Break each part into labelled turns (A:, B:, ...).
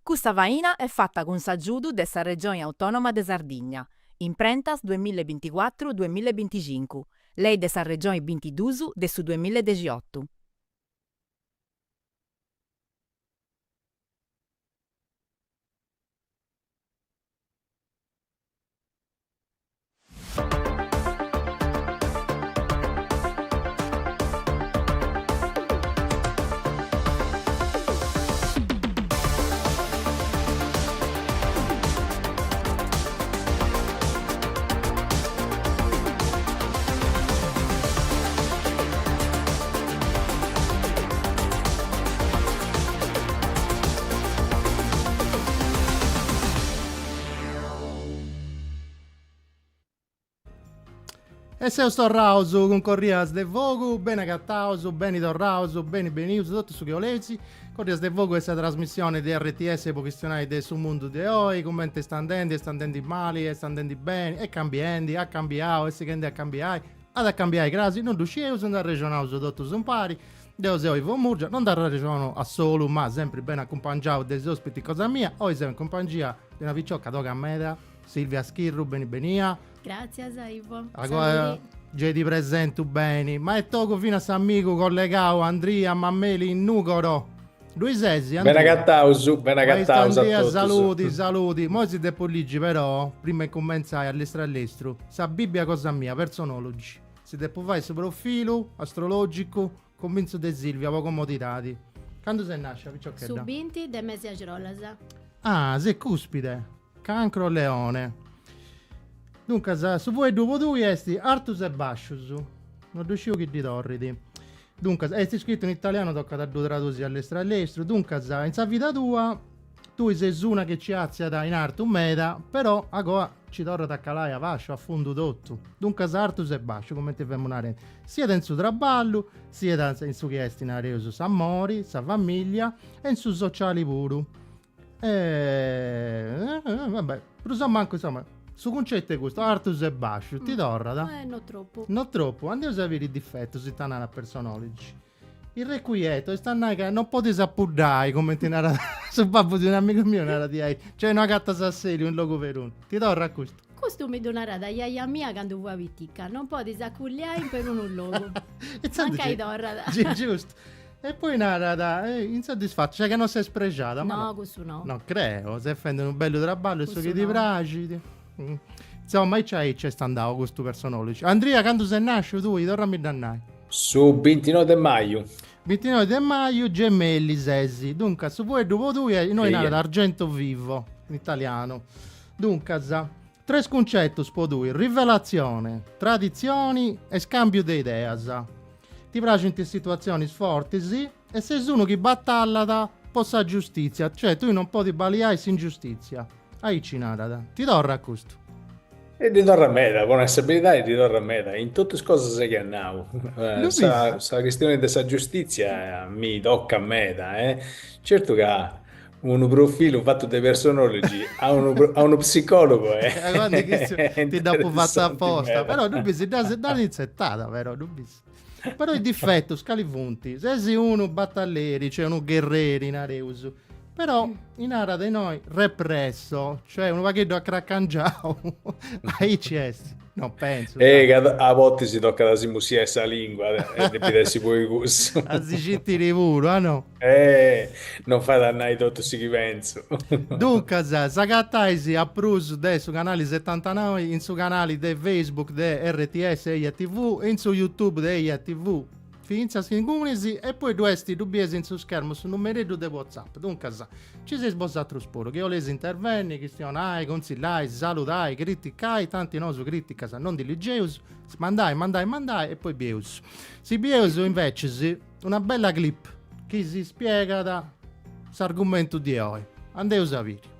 A: Custa faina est fata cun s'agiudu de sa Regioni Autònoma de Sardigna, Imprentas duemilla e binticuatru duemilla e binticincu, Lei de sa Regioni bintidus de su duemilla e dexiotu.
B: E seus torraus cun Corrias de Fogu, beni agataus, beni torraus, beni benius, totu su chi 'oleis. Corrias de Fogu est sa trasmissioni de RTS po chistionai de su mundu de oi, cumenti est andendi, est andendi mali, est andendi beni, est cambiendi, at cambiau, est sighendi a cambiai, at a cambiai crasi, non ddu scieus, nd'arrexonaus totus impari. Deu seu Ivo Murgia, non nd'arrexonu a solu, ma sempri beni acumpangiau de s'ospiti cosa mia, oi seu in cumpangia de una picioca toga meda, Silvia Schirru, beni benia.
C: Gràtzias Ivo.
B: Agoa gei ti presentu beni, ma est togu finas s'amigu collegau Andria Mameli in Nùgoro. Ddui sesi,
D: Andria? Beni agataus, beni agataus a
B: totus. Saludi, saludi. Imoi si depu ligi però, prima 'e cumentzai a lestru a lestru, sa Bibbia cosa mia, Personology. Si depu fai su profilu astrologicu, cumintzu de Silvia po comodidadi. Candu ses nascia, piciochedda?
C: Su binti de mesi axrolas.
B: Ah, ses cuspide. Cancro leone. Duncas, su fueddu po tui est artus e bascius. No ddu sciu chi ddi torrit. Duncas, est scritu in italianu, tocat a ddu tradusi a lestru a lestru. Duncas, in sa vida tua, tui ses una chi ci atziat in artu meda, però agoa ci torrat a calai a basciu, a fundu totu. Duncas artus e bascius, cumenti femu narendi. Siat in su traballu, siat in su chi est, nareus, s'amori, sa familia e in su sociali puru. E vabbè, prus o mancu, insomma, su cuncettu est custu, artus e bascius, ti torrat?
C: Eh, no tropu.
B: No tropu, andeus a biri is difetus, ita narat Personology. Irrequieto, est a nai ca non podis apuddai, cumenti narat su babbu de un'amigu miu narat diaici, cioè no agatas asseliu in logu perunu. Ti torrat custu?
C: Custu mi ddu narat jaja mia candu fua pitica, non podis aculliai in perunu logu. Mancai torrat.
B: Giustu. E poi narat, eh, insoddisfatto, cioè che non ses prexada.
C: Ma no, cussu no.
B: No creo, ses fendi unu bellu traballu e su chi ti praxit. Mm. Insomma, aici aici est andau custu Personology. Andria, candu ses nasciu tui, torra-mi-ddu a nai.
D: Su bintinoi de maju.
B: Bintinoi de maju, gemelli ses. Duncas, su fueddu po tui, innoi narat argento vivo, in italianu. Duncas, tres cuncetus po tui, rivelatzione, traditzioni e scambiu de ideas. Ti praxint is situatzionis fortis e ses unu chi batallat po sa giustìtzia, cioè tui non podis baliai s'ingiustìtzia. Aici narat. Ti torrat custu?
D: E ddi torrat meda, po nai sa beridadi ddi torrat meda, in totu is cosas chi at nau. Sa sa chistioni de sa giustìtzia mi tocat meda, eh. Certu ca Unu profilu fatu de Personology a unu a unu psicologu
B: est Ti dd'apu fatu aposta, però ddu bis, dd'as inzetada però, ddu bis. Però is difetus cali funt? Ses unu batalleri, cioè unu gherreri, nareus, però narat innoi represso, cioè unu pagheddu acracangiau, aici est. No pentzu.
D: E ca a bortas si tocat a si mussiai sa lingua e depit essi poi cussu.
B: A si citiri puru, ah no?
D: Eh, non fait a nai totu su chi pentzu.
B: Duncas, s'agatais a prus de su canali setantanoi in su canali de Facebook de RTS Eja TV e in su YouTube de Eja TV. Fintzas ingunis e poi ddu est, ddu bieis in su schermu su numereddu de WhatsApp, duncas ci seis bosatrus puru, chi 'oleis intervenni, chistionai, contzillai, saludai, criticai, tanti nosu criticas non ndi ligeus, mandai mandai mandai e poi bieus. Si bieus invecis una bella clip chi si spiegat s'argumentu di oi. Andeus a biri.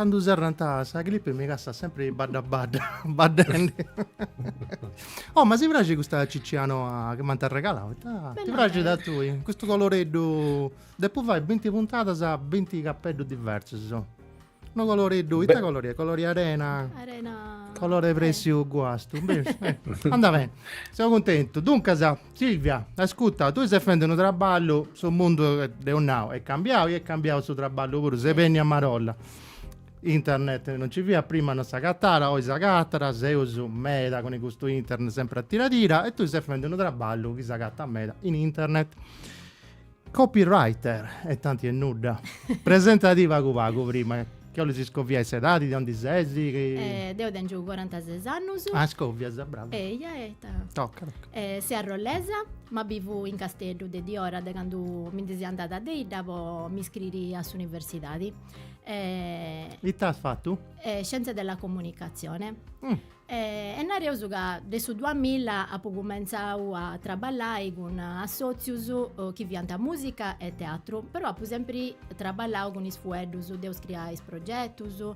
B: Candu serrant sa clip mi cassat sempri badda badda, baddendi. Oh, ma si praxit custa cicia noa chi m'ant arregalau? Ita ti praxit a tui? Custu coloreddu, depu fai binti puntadas, binti capeddus diversus. Unu coloreddu, ita colori est? Colori arena?
C: Arena.
B: Colore pressiu guastu. Andat beni, seu cuntentu. Duncas, Silvia, ascurta, tui ses fendi unu traballu, su mundu, deu nau, est cambiau e est cambiau su traballu puru, ses bennia a marolla. Internet non nci fiat prima non s'agatat, oi s'agatat, seus meda cun custu internet sempri a tira tira e tui ses fendi unu traballu chi s'agatat meda in internet. Copywriter e tanti e nudda. Presentadì pagu pagu prima, chi 'olis scoviai s'edadi, de aundi ses, chi.
C: Deu tengiu corantases annus.
B: Ah, scovias, brava.
C: Eia, e ita.
B: Tocca, tocca.
C: Seu arrollesa, ma bivu in Casteddu de diora de candu mi ndi seu andada de 'idda po mi iscriri a s'universidadi.
B: Ita as fatu?
C: Scienze della comunicazione. E nareus ca de su duamilla apu cumentzau a traballai cun assotzius chi fiant musica e teatru, però apu sempri traballau cun is fueddus, deu scriia is progetus,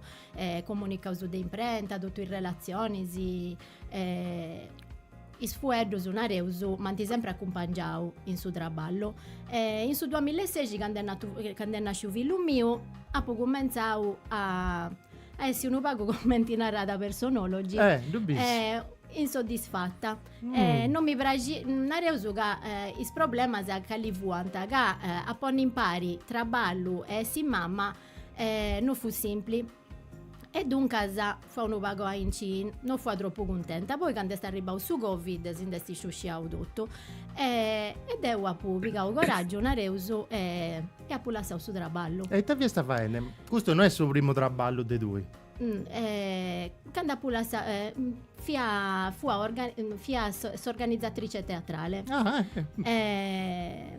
C: comunicaus de imprenta, totu is relatzionis, is fueddus, nareus, m'ant sempri acumpangiau in su traballu. E in su duamilla e sexi candu est natu candu est nasciu fillu miu apu cumentzau a a essi unu pagu cumenti narat personology.
B: Eh, ddu bis.
C: Eh, insoddisfatta. Mm. Eh, non mi praxi, nareus ca eh, is problemas cali fuant, ca eh, a ponni impari traballu e essi mamma eh, no fut simpli. E duncas fua unu pagu aici, no fua tropu cuntenta. Poi candu est arribau su Covid si nd'est sciusciau totu. E, e deu apu pigau coraggiu, nareus, e, e apu lassau su traballu.
B: E ita fiasta faendi? Custu no est su primu traballu de tui.
C: Candu apu lassau, fia fua orga fia s'organizzatrice teatrale.
B: Ah,
C: eh.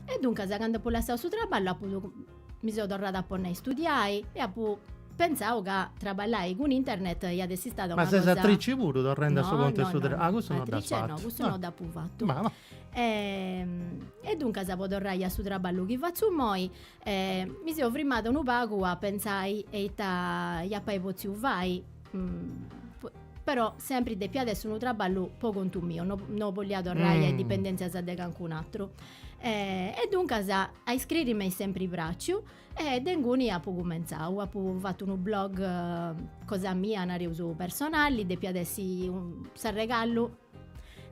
C: E duncas candu apu lassau su traballu apu mi seu torrada a ponni a istudiai e apu pentzau ca traballai cun internet iat essi stada
B: una cosa. Ma ses atrici puru torrendi a su contu 'e su
C: no, Ah, cussu no dd'as fatu. No, cussu no dd'apu fatu.
B: Ma, ma.
C: E duncas po torrai a su traballu chi fatzu immoi Mi seu frimada unu pagu a pentzai e ita ia apai potziu fai, però sempri depiat essi unu traballu po contu miu, no no bolia torrai a is dipendentzias de cancun'atru. E duncas a iscriri m'est sempri praxiu e de inguni apu cumentzau, apu fatu unu blog cosa mia, nareus, personali, depiat essi s'arregallu,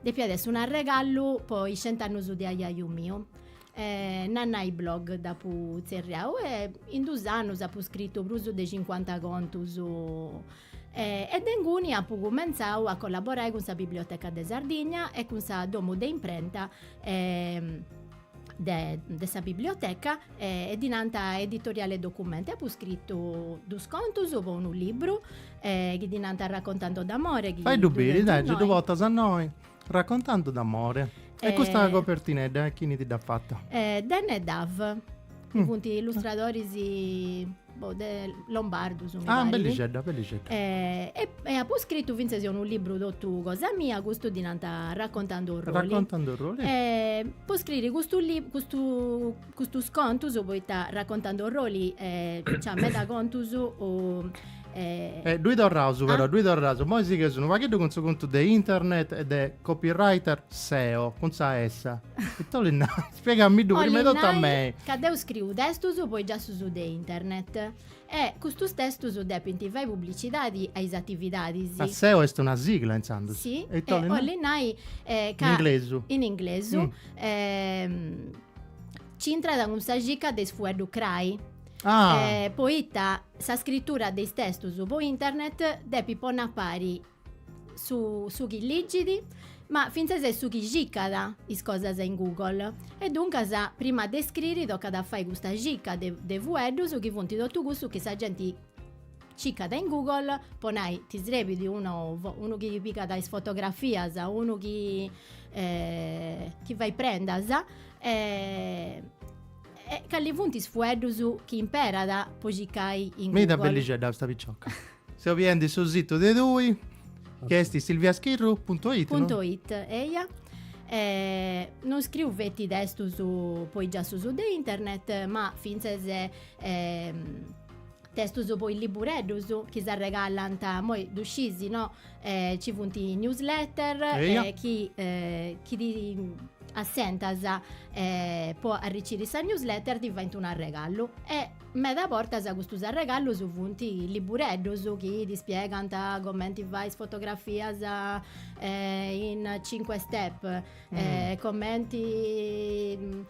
C: depiat essi un'arregallu po is cent'annus de aiaiu miu Nannai blog dd'apu tzerriau e in dus annus apu scritu prus de cincuanta contus e de inguni apu cumentzau a collaborai cun sa Biblioteca de Sardigna e cun sa domu de imprenta de de sa biblioteca e ddi nant Editoriale Documenti. Apu scritu dus contus po unu libru chi ddi nant Raccontando d'amore
B: chi Fai ddu biri, dai, gei ddu portas a innoi. Raccontando d'amore. E custa copertinedda chini ti dd'at fata?
C: Dan e Dav, chi funt illustradoris boh de lombardus mi
B: parit. Ah, bellixedda, bellixedda.
C: E apu scritu fintzas unu libru totu cosa mia, custu ddi nant Raccontando orroli.
B: Raccontando orroli.
C: E po scriri custu custu custus contus, poita Raccontando orroli nc'at meda contus
B: E ddui torraus però, ddui torraus. Moi sigheus unu pagheddu cun su contu de internet e de copywriter SEO, cun sa S. Ita 'olit nai? Spiegamiddu prima 'e totu a mei.
C: Ca deu scriu testus po is giassus de internet e custus testus depint fai publicidadi a is atividadis.
B: Ma SEO est una sigla intzandus?
C: Si, e 'olit nai
B: ca. In inglesu.
C: In inglesu. C'intrat cun sa circa de is fueddus crai.
B: Ah.
C: Poita sa scritura de is testus po internet depit ponni a pari su su chi ligit, ma fintzas e su chi circat is cosas in Google. E duncas prima de scriri tocat a fai custa circa de de fueddus chi funt totu cussu chi sa genti circat in Google po nai ti srebit unu unu chi pigat is fotografias, unu chi chi fait prendas e E cali funt is fueddus chi imperat po circai in
B: Google? Meda bellixedda custa picioca. Seu biendi su situ de tui, chi est silviaschirru punto it,
C: no? Punto it, eia. Non scriu feti testus po is giassus de internet, ma fintzas. Testus po is libureddus chi s'arregallant, immoi ddu scisi no, ci funt newsletter chi chi ti assentas po arriciri sa newsletter ti faint un'arregallu e meda bortas custus arregallus funt libureddus chi ti spiegant cumenti fai is fotografias in cinque step Comenti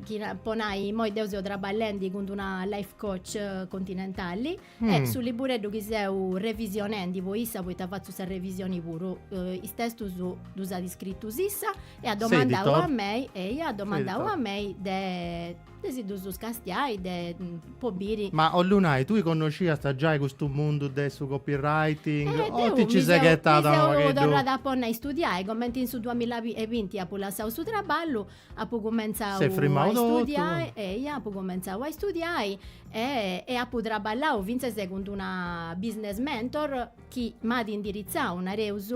C: chi po nai immoi deu seu traballendi cun d'una life coach continentali e su libureddu chi seu revisionendi po issa poita fatzu sa revisioni puru is testus ddus at iscritus issa e at domandau a mei eia at domandau a mei de De si ddus castiai de po biri.
B: Ma 'ollu nai, tui connosciast giai custu mundu de su copywriting o ti nci ses ghetada
C: unu pagheddu? Mi seu torrada a ponni a istudiai, comenti in su duamilla e binti apu lassau su traballu, apu cumentzau a istudiai, eia, apu cumentzau a istudiai e apu traballau fintzas cun d'una business mentor chi m'at indiritzau, nareus,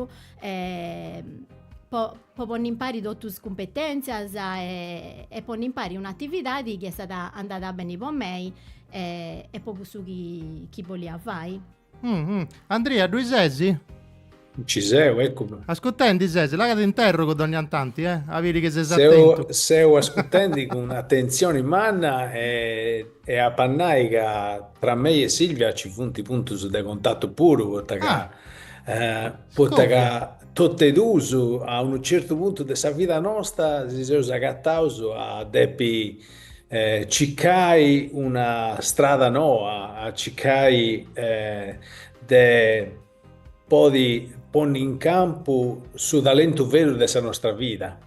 C: po po ponni impari totu is cumpetentzias e e ponni impari un'atividadi chi est stada andada beni po mei e e po cussu chi chi bolia fai.
B: Andria, ddui sesi?
D: Nci seu, eccu.
B: Ascurtendi ses? Là ca t'interrogu dogna tanti, eh? A biri chi ses atentu.
D: Seu ascurtendi cun atentzioni manna e e apu a nai ca tra mei e Silvia ci funt puntus de contatu puru, poita ca poita ca Totu e duus a unu certu puntu de sa vida nosta si seus agataus a depi circai una strada noa, a circai de podi ponni in campu su talentu veru de sa nostra vida.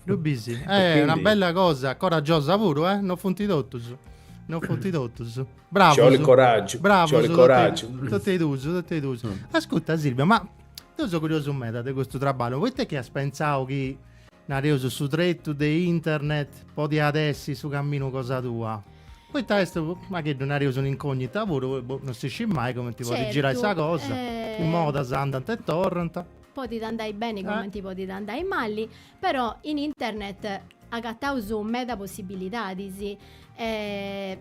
B: Ddu bisi, est una bella cosa, coragiosa puru, eh? No funt totus, no funt totus.
D: Bravus. Ci 'olit coraggiu,
B: ci 'olit coraggiu. Totu e duus, totu e duus. Ascurta Silvia, ma Deu seu curiosu meda de custu traballu, poita chi as pentzau chi, nareus, su tretu de internet podiat essi su camminu cosa tua? Poita est, ma chi ddu nareus, un'incognita puru, boh, non si scit mai cumenti podit girai sa cosa, is modas andant e torrant.
C: Podit andai beni cumenti podit andai mali, però in internet agataus meda possibilidadis e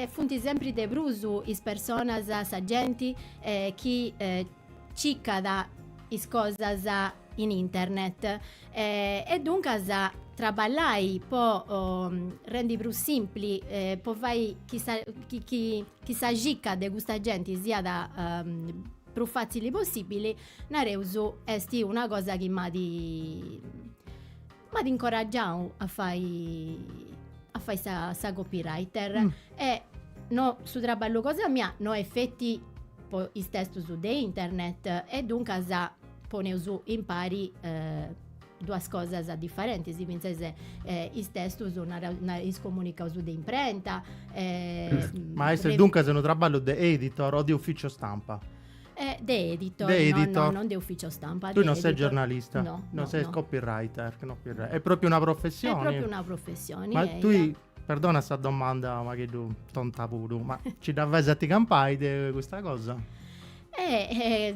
C: funt sempri de prus is personas, sa genti chi cicat is cosas in internet e duncas traballai po rendi prus simpli, po fai chi sa chi chi sa cica de custa genti siat prus fatzili possibili, nareus, est una cosa chi m'at m'at incoragiau a fai a fai sa sa copywriter e no su traballu cosa mia no est feti po is testus de internet e duncas poneus impari duas cosas diferentis, fintzas is testus is comunicaus de imprenta.
B: Ma est duncas unu traballu de editor o de ufficio stampa?
C: De editor, de editor. No, no, non de ufficio stampa.
B: Tui non ses giornalista? No, no, ses no. copywriter, è propriu una professioni.
C: È propriu una professioni.
B: Ma tui Perdona sa domanda unu pagheddu tonta puru, ma ci dda fais a ti campai de custa cosa?
C: Eh,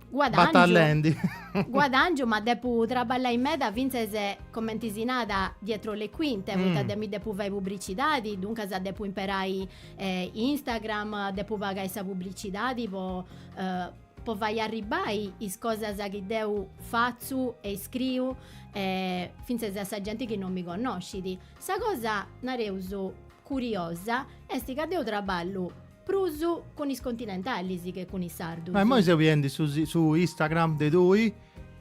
C: guadangio.
B: Batallendi.
C: Guadangio, ma depu traballai meda fintzas, cumenti si narat, dietro le quinte, poita mi depu fai pubricidadi, duncas depu imperai Instagram, depu pagai sa pubricidadi po po fai arribbai is cosas chi deu fatzu e iscriu fintzas a sa genti chi non mi connoscit. Sa cosa, nareus, curiosa est ca deu traballu prus cun is continentalis che cun is sardus.
B: Ma immoi seu biendi su su Instagram de tui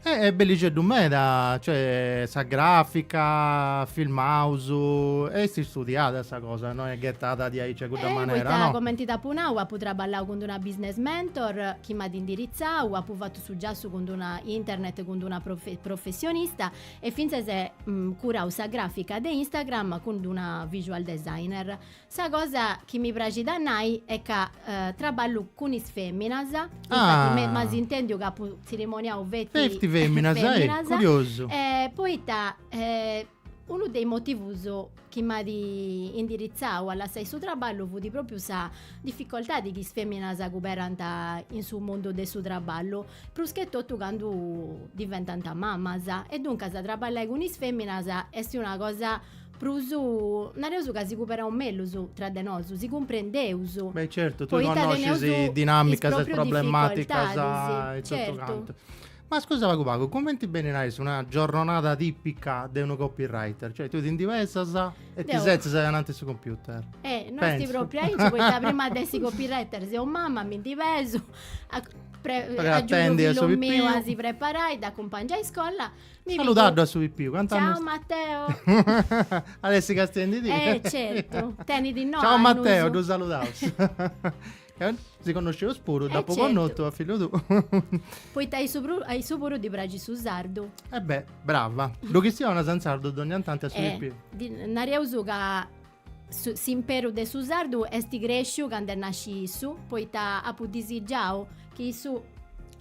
B: e est bellixeddu meda, cioè sa grafica, filmaus, est istudiada sa cosa, no est ghetada diaici a cudda manera,
C: no? Poita cumenti t'apu nau apu traballau cun d'una business mentor chi m'at indiritzau, apu fatu su giassu cun d'una internet cun d'una professionista e fintzas curau sa grafica de Instagram cun d'una visual designer. Sa cosa chi mi praxit a nai est ca traballu cun is feminas, infati m'as intendiu ca apu tzirimoniau feti
B: Feti feminas, eh, curiosu.
C: Poita unu de is motivus chi m'at indiritzau a lassai su traballu fut propriu sa dificoltadi chi is feminas cuberant in su mundu de su traballu, prus che totu candu diventant mamas e duncas traballai cun is feminas est una cosa. prus, nareus ca si cuperaus mellus tra de nosu, si cumprendeus.
B: Beh certu, tui connoscis is dinamicas e is problematicas e totu cantu. Ma scusa pagu pagu, cumenti benit a essi una giorronada tipica de unu copywriter? Cioè tui ti ndi pesas e ti setzis ananti 'e su computer.
C: Eh, no est propriu aici, poita prima de essi copywriter seu mama, mi ndi pesu, agiudu fillu miu a si preparai, dd'acumpangiu a iscola
B: Mi Saludaddu a su pipiu,
C: cant'annus Ciao Matteo.
B: At essi castiendidì.
C: Eh certu, tenit
B: noi Ciao Matteo, ddu saludaus. Si connosceus puru, eh, dd'apu certu. connotu a fillu tuu.
C: Poita a issu puru, a issu puru ddi praxit su sardu.
B: E beh, brava. Ddu chistionas in sardu dogna tanti a su eh, pipiu.
C: Nareus ca s'imperu de su sardu est cresciu candu est nasciu issu, poita apu disigiau chi issu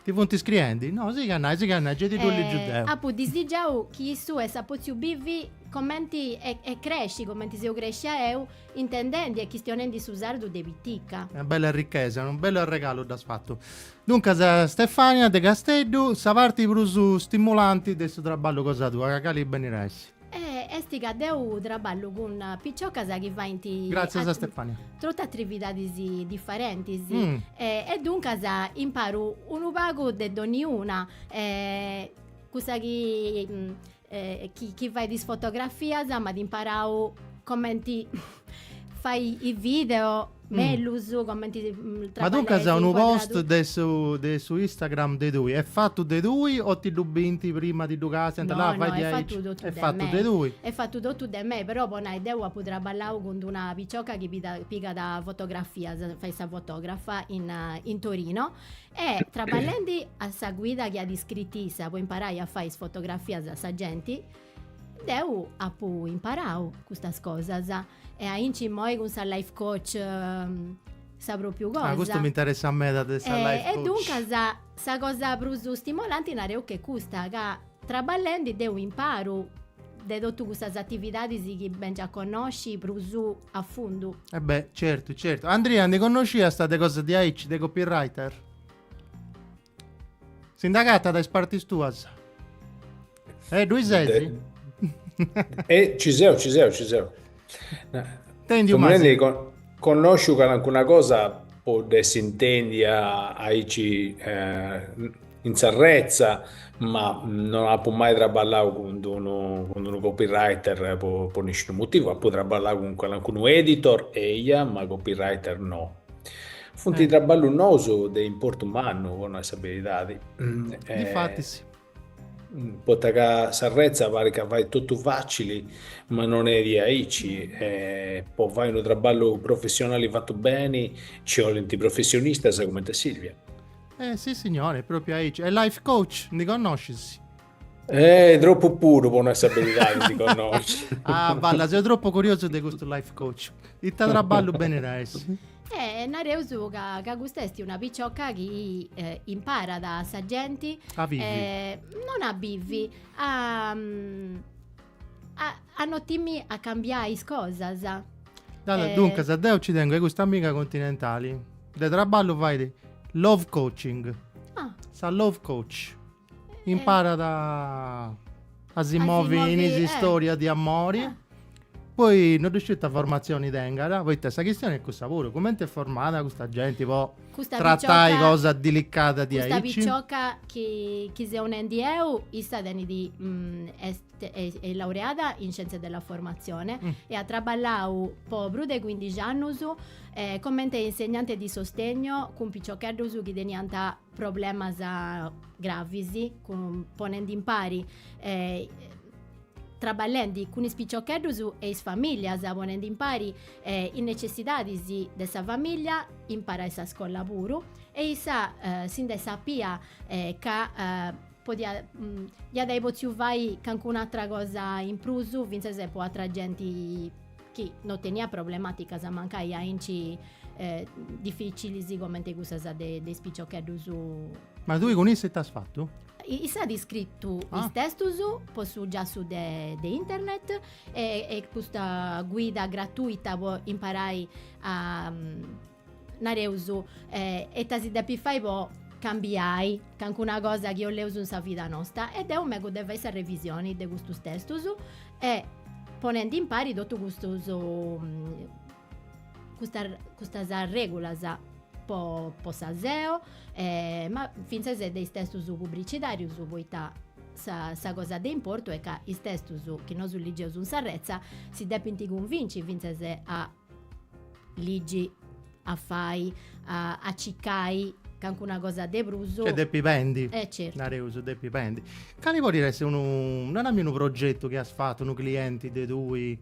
B: Ti funt scriendi? No, sighi a nai, sighi a nai, gei ti ddu ligiu deu.
C: Apu disigiau chi issu essat potziu bivi comenti e e cresci comenti seu crescia eu, intendendi e chistionendi su sardu de pitica.
B: Una bella arrichesa, unu bellu arregalu dd'as fatu. Duncas Stefania de Casteddu, sa parti prus stimulanti de su traballu cosa tua, cali benit a essi?
C: E est ca deu traballu cun piciocas chi faint
B: Gràtzias a Stefania.
C: Totu atividadis difarentis e duncas imparu unu pagu de donniuna, cussa chi chi fait is fotografias m'at imparau comenti fai is video mellus, comenti
B: Ma duncas unu post de su de su Instagram de tui est fatu de tui o ti ddu bint prima ti ddu càstiant,
C: là No, no, est fatu totu de mei. Est fatu de tui. Est fatu totu de mei, però po nai deu apu traballau cun d'una picioca chi pigat fotografias, fait sa fotografa in in Torino e traballendi a sa guida chi at iscritu issa po imparai a fai is fotografias a sa genti, Deu apu imparau custas cosas e aici immoi cun sa life coach sa propriu cosa.
B: Ah, custu mi interessat meda de sa life
C: coach. E duncas sa cosa prus stimolanti nareus ch'est custa, ca traballendi deu imparu de totu custas atividadis chi bengiu a connosci prus a fundu.
B: E beh, certu, certu. Andria, ndi connosciast de cosas diaici, de copywriter? Si nd'agatat a is partis tuas. Eh, ddui ses?
D: E ci seu, ci seu, ci seu.
B: Tendiu Masi.
D: Connosciu calincuna cosa po dd'essi intendia aici in s'arretza, ma non apu mai traballau cun d'unu cun d'unu copywriter po po nisciunu motivu, apu traballau cun calincunu editor eia, ma copywriter no. Funt traballus nous de importu mannu, po nai sa beridadi.
B: Difatis.
D: Poita ca s'arretza parit ca fait totu facili, ma non est diaici. Po fai unu traballu professionali fatu beni nci 'olint professionistas cumenti a Silvia.
B: Eh sissignori, propriu aici. E life coach, ndi connoscis?
D: Eh, tropu puru po nai sa beridadi ndi connosciu.
B: Ah, balla, seu tropu curiosu de custu life coach. Ita traballu benit a essi?
C: Eh, nareus ca, ca custa est una picioca chi eh, imparat a sa genti...
B: A bivi.
C: Eh, non a bivi, a, a, a no timi a cambiai is cosas.
B: Dada, eh... Duncas, deu ci tengu custa amiga continentali. De traballu fait love coaching.
C: Ah.
B: Sa love coach. Imparat a, a si movi in is eh. istorias di amori. Eh. Poi no ddu sciu ita formatzioni tengat, poita sa chistioni est cussa puru, cumenti est formada custa genti po custa tratai picioca, cosa dilicada
C: diaici. Custa picioca chi, chi seu nendi eu, issa tenit, mm, est, est, est laureada in scienze della formazione mm. e at traballau po prus de 15 annus eh, comente insegnante di sostegno cun piciocheddus chi teniant problemas gravis, cun, ponendi impari, eh, traballendi cun is piciocheddus e is familias, ponendi impari eh, is necessidadis de sa familia, impari a sa scola puru, e issa eh, si nd'est sapia eh, ca eh, podiat, mm, iat ai potziu fai cancun'atra cosa in prus, fintzas po atra genti chi no teniat problematicas mancai ainci eh, dificilis comente cussas de, de is piciocheddus.
B: Ma tui cun issa ita as fatu?
C: Issa at iscritu ah. is testus po su giassu de, de internet e, e custa guida gratuita po imparai a nareus eh, ita si depit fai po cambiai cancuna cosa chi 'oleus in sa vida nosta e deu megu de fai sa revisioni de custus testus e. Ponendi impari totu custus custas custas arregulas po po sa SEO ma fintzas de is testus pubricidarius poita sa sa cosa de importu est ca is testus chi nosu ligeus in s'arretza si depint cunvinci fintzas a ligi a fai a a circai cancuna cosa de prus.
B: Cioè depi bendi.
C: Eh certu.
B: Nareus depi bendi. Cali podit essi unu, narami unu progetu chi as fatu, unu clienti de tui,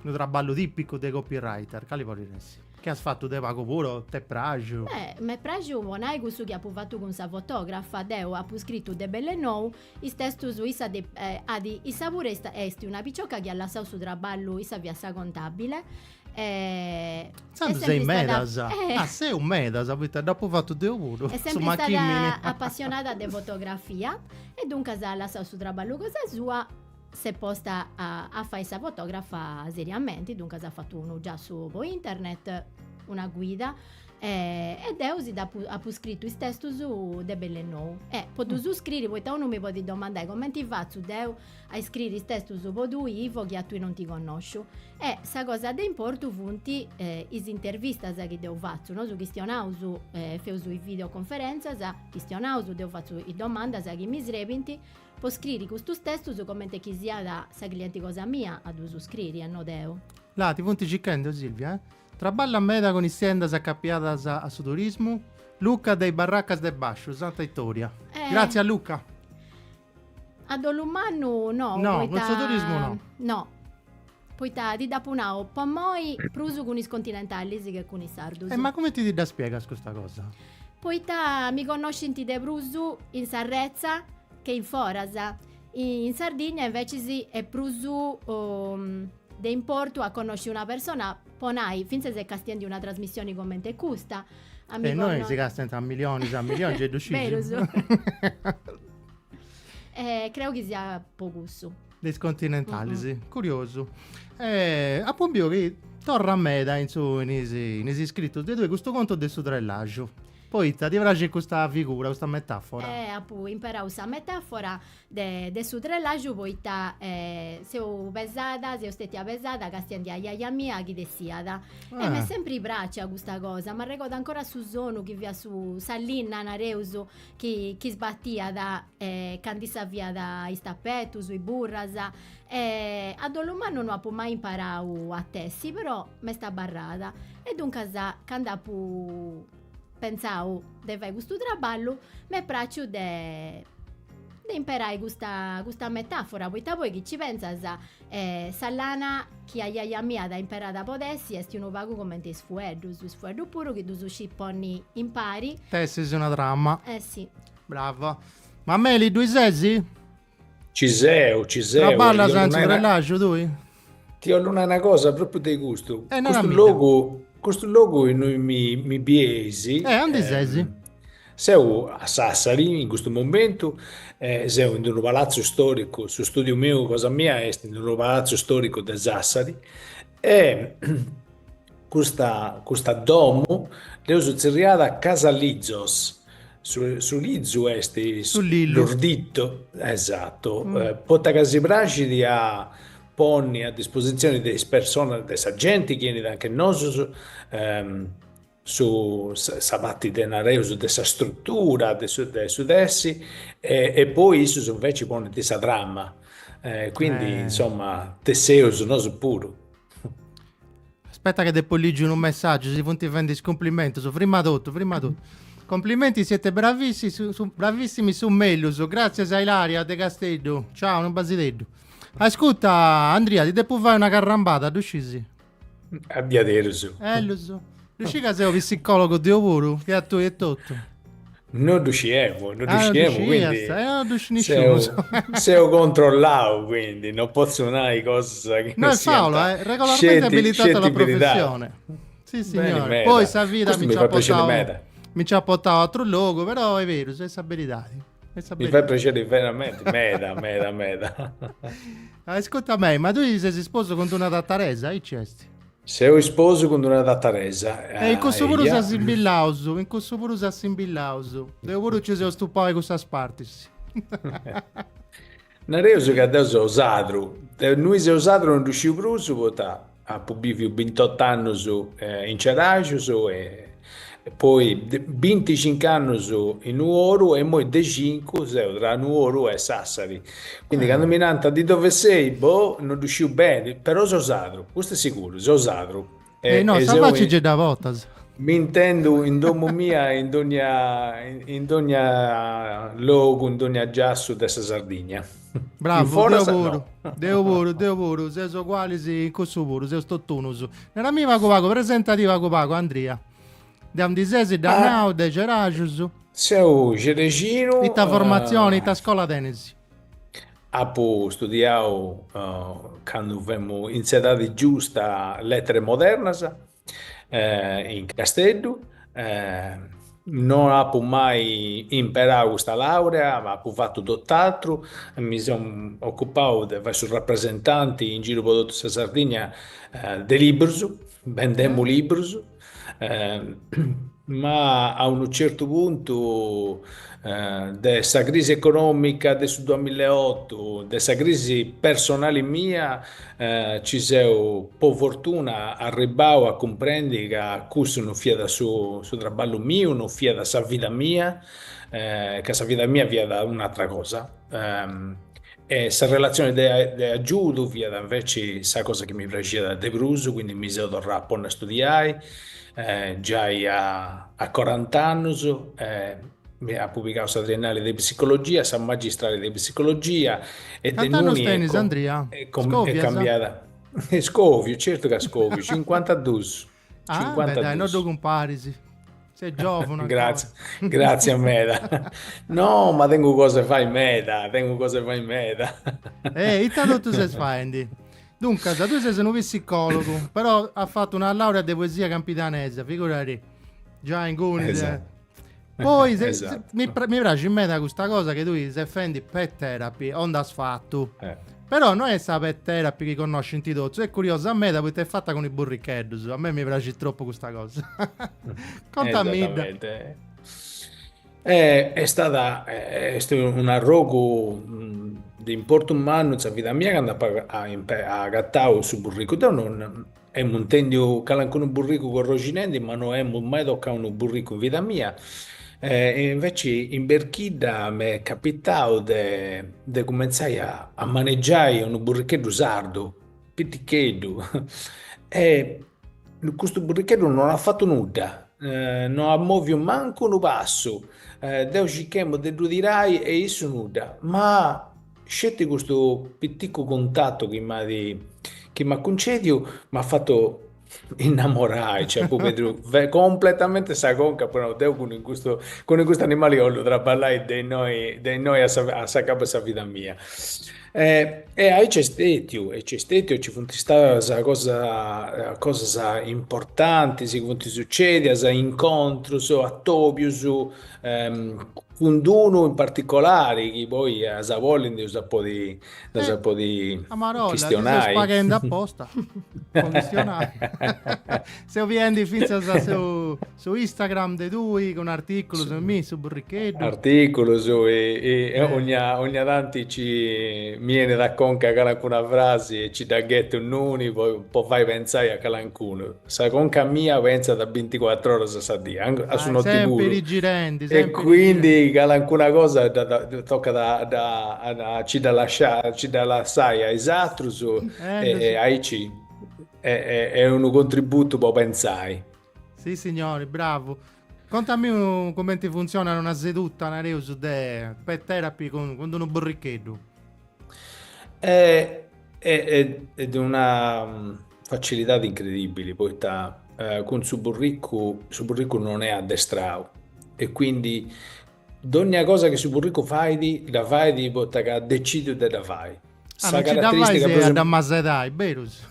B: unu traballu tipicu de copywriter, cali podit essi? Chi as fatu de pagu puru o t'est praxiu?
C: Beh, m'est praxiu po nai cussu chi apu fatu cun sa fotografa, deu apu scritu de bell'e nou is testus, issa de at, issa puru est est una picioca chi at lassau su traballu, issa fiat sa contabile
B: E Intzandus seis medas. Ah, seus medas, poita dd'apu fatu deu puru.
C: Est sempri stada apassionada de fotografia e duncas at lassau su traballu cosa sua, s'est posta a a fai sa fotografa seriamenti, duncas at fatu unu giassu po internet, una guida E deu si dd'apu apu scritu is testus de bell'e nou. E po ddus scriri, poita unu mi podit domandai comenti fatzu deu a scriri is testus po tui Ivo chi a tui non ti connosciu. E sa cosa de importu funt is intervistas chi deu fatzu, nosu chistionaus, feus is videoconferentzas, chistionaus, deu fatzu is domandas chi mi srebint po scriri custus testus comente chi siat sa clienti cosa mia a ddus scriri e no deu.
B: Là, ti funt circhendi, Silvia, eh? Traballat meda cun is siendas acapiadas a su turismu, Luca de is Barracas de Bàsciu, Santa Itoria. Eh, Gràtzias Luca.
C: A dolu mannu no,
B: no, poita... cun su turismu no.
C: No, poita ti dd'apu nau, po immoi prus cun is continentalis che cun is sardus.
B: E ma cumenti ti dda spiegas custa cosa?
C: Poita mi connoscint de prus in s'arretza che in foras. In Sardigna invecis est prus de importu a connosci una persona po nai, fintzas e castiendi una trasmissioni comente custa.
B: A mi e innoi si castiant a milionis a milionis, gei ddu scis.
C: Berus. E creu chi siat po cussu.
B: De is continentalis, mm -hmm. curiosu. E apu biu chi torrat meda in su in is in is iscritus de tui custu contu de su trellaxu. Poita ti praxit custa figura, custa metafora?
C: Eh, apu imperau sa metafora de de su trellaxu poita seu pesada, seu stetia pesada castiendi a jaja mia chi tessiat e m'est sempri praxia custa cosa, m'arregodu ancora su sonu chi fiat su sa linna nareus chi chi sbatiat candu issa fiat is tapetus, is burras e a dolu mannu no apu mai imparau a tessi però m'est abarrada e duncas candu apu pentzau de fai custu traballu, m'est praxiu de de imperai custa custa metafora, poita poi chi ci pentzas sa lana chi ajaja mia at imperada po tessi est unu pagu cumenti is fueddus, is fueddus puru chi ddus scis ponni impari.
B: Tessis una trama.
C: Eh si.
B: Brava. Mameli ddui sesi?
D: Ci seu, ci seu.
B: Traballas in su trellaxu tui?
D: Ti 'ollu nai una cosa propriu de custu. Eh, custu logu, custu logu innui mi, mi bieis.
B: Eh, andi sesi?
D: Seu a Sassari in custu momentu, eh, seu in unu palatzu storicu, su studiu miu cosa mia est in unu palatzu storicu de Sassari e Custa custa domu dd'eus tzerriada Casa Lizos, su su lizu est
B: Su lillu.
D: L'ordito, esatto, poita ca si praxit a ponni a dispositzioni de is personas, de sa genti chi 'enit anche nosus, su sa parti de nareus de sa struttura de su de su tessi e poi issus inveci ponint sa trama, quindi insoma tesseus nosu puru.
B: Aspetta che depo ligi unu messaggiu, si funt fendi is cumplimentus, frima totu, frima totu. Complimenti, siete bravissimi, su, su, bravissimi su mellus, gratzias a Ilaria de Casteddu. Ciao, unu basideddu. Ascurta, Andria, ti depu fai una carrambada, ddu scisi?
D: A diaderus.
B: Ellus. Ddu scis ca seu psicologu deu puru, che a tui etotu.
D: No ddu sciemu, no ddu ah, sciemu, quindi
B: eh, no ddu sciu nisciunus.
D: Seu, seu controllau, quindi no potzu nai cosas
B: chi no, no siant fàula, eh, regolarmente abilitato alla professione. Sì, signore. Poi sa vida mi, mi ci ha portau mi ci ha portau a atru logu, però è berus, est sa beridadi.
D: Est sa mi fait prexeri veramenti, meda, meda, meda.
B: Ascurta mei, ma tui ses isposu cun d'una tataresa, aici est?
D: Seu isposu cun d'una tataresa.
B: E in cussu puru s'assimbillaus, in cussu puru s'assimbillaus. Deu puru ci seu stupau 'e cussas partis.
D: Nareus ca deu seu sadru, de innui seu sadru non ddu sciu prus, poita apu biviu bintot'annus in Ceraxus e poi binticinc'annus in Nuoru e immoi de cincu seu tra Nuoru e Sassari. Quindi candu mi nant di dove sei, boh, non ddu sciu beni, però seu sadru, custu est siguru, seu sadru.
B: E no, sa facci ge dda portas.
D: Mi intendu in domu mia in dogna in dogna logu, in dogna giassu de sa Sardigna.
B: Bravu, deu puru, deu puru, deu puru, seus ugualis in cussu puru, seus totunus. Narami pagu pagu, presentadì pagu pagu, Andria. De aundi ses, dd'as nau, de Ceraxus.
D: Seu cerexinu.
B: Ita formatzioni, ita scola tenis?
D: Apu studiau candu femu in s'edadi giusta letteres modernas in Casteddu, no apu mai imperau custa laurea, ma apu fatu tot'atru, mi seu ocupau de fai su rapresentanti in giru po totu sa Sardigna de librus, bendemu librus Ma a unu certu puntu de sa crisi economica de su duamillaeotu, de sa crisi personali mia, ci seu po fortuna arribbau a cumprendi ca cussu non fiat su su traballu miu, non fiat sa vida mia, ca sa vida mia fiat un'atra cosa E sa relatzioni de de agiudu fiat inveci sa cosa chi mi praxiat de prus, quindi mi seu torrau a ponni a studiai giai a a corant'annus, mi apu pigau sa triennali de psicologia, sa magistrali de psicologia e de
B: Cant'annus tenis Andria?
D: Est cambiada. Scoviu, certu ca scoviu, cincuantadus.
B: Ah, beh, dai, no ddu cumparis. Ses giovunu
D: Grazie, grazie meda. No, ma tengu cosa 'e fai meda, tengu cosa 'e fai meda.
B: Eh, ita totu ses faendi? Duncas, tui ses unu psicologu, però as fatu una laurea de poesia campidanesa, figuradì. Giai ingunis. Esatto. Poi se, esatto. mi, mi praxit meda custa cosa che tui ses fendi pet therapy, o nd'as fatu. Eh. Però no est sa pet therapy chi connoscint totus, est curiosa meda poita est fata cun is burricheddus, a mei mi praxit tropu custa cosa. Contamidda.
D: Eh, est stada est un'arrogu de importu mannu in sa vida mia candu apu agatau su burricu. Deu non Emu intendiu calancunu burricu corroxinendi ma no emu mai tocau unu burricu in vida mia e inveci in Berchidda m'est capitau de de cumentzai a a manigiai unu burricheddu sardu, piticheddu, e custu burricheddu non at fatu nudda, no at moviu mancu unu passu, deu circhemu de ddu tirai e issu nudda, ma Sceti custu piticu cuntatu chi m'at chi m'at cuncediu m'at fatu innamorai, cioè apu perdiu completamente sa conca, apu nau deu cun custu cun custu animali 'ollu traballai de innoi de innoi a sa a s'acabu 'e sa vida mia. E e aici est stetiu, aici est stetiu e ci funt istadas cosa cosas importantis chi funt sucedias, incontrus, atobius Cun d'unu in particolari chi poi as a bolli nd'eus a podi nd'eus a podi
B: Amarolla, ti seus paghendi aposta po chistionai. Seu biendi fintzas su su Instagram de tui cun articulus mi su burricheddu.
D: Articulus e e ogna ogna tanti ci mi 'enit a conca calancuna frasi e ci dda ghettu innuni po po fai pentzai a calancunu. Sa conca mia pentzat binticuatr'oras a sa dì, a su noti puru.
B: Sempiri girendi,
D: E
B: sempiri
D: quindi
B: girendi.
D: calancuna cosa dda tocat a dda a ci dda lasciai, ci dda lassai a is atrus
B: Eh,
D: e aici est unu contributu po pentzai.
B: Si signori, bravu. Contami cumenti funtzionat una seduta, nareus, de pet therapy cun cun d'unu burricheddu.
D: Est de una facilidadi incredibili, poita cun su burricu, su burricu non est addestrau e quindi dogna cosa chi su burricu fait, dda fait poita ca at decidiu de dda fai.
B: Ah, non ci dda fais a dd'amasedai, berus?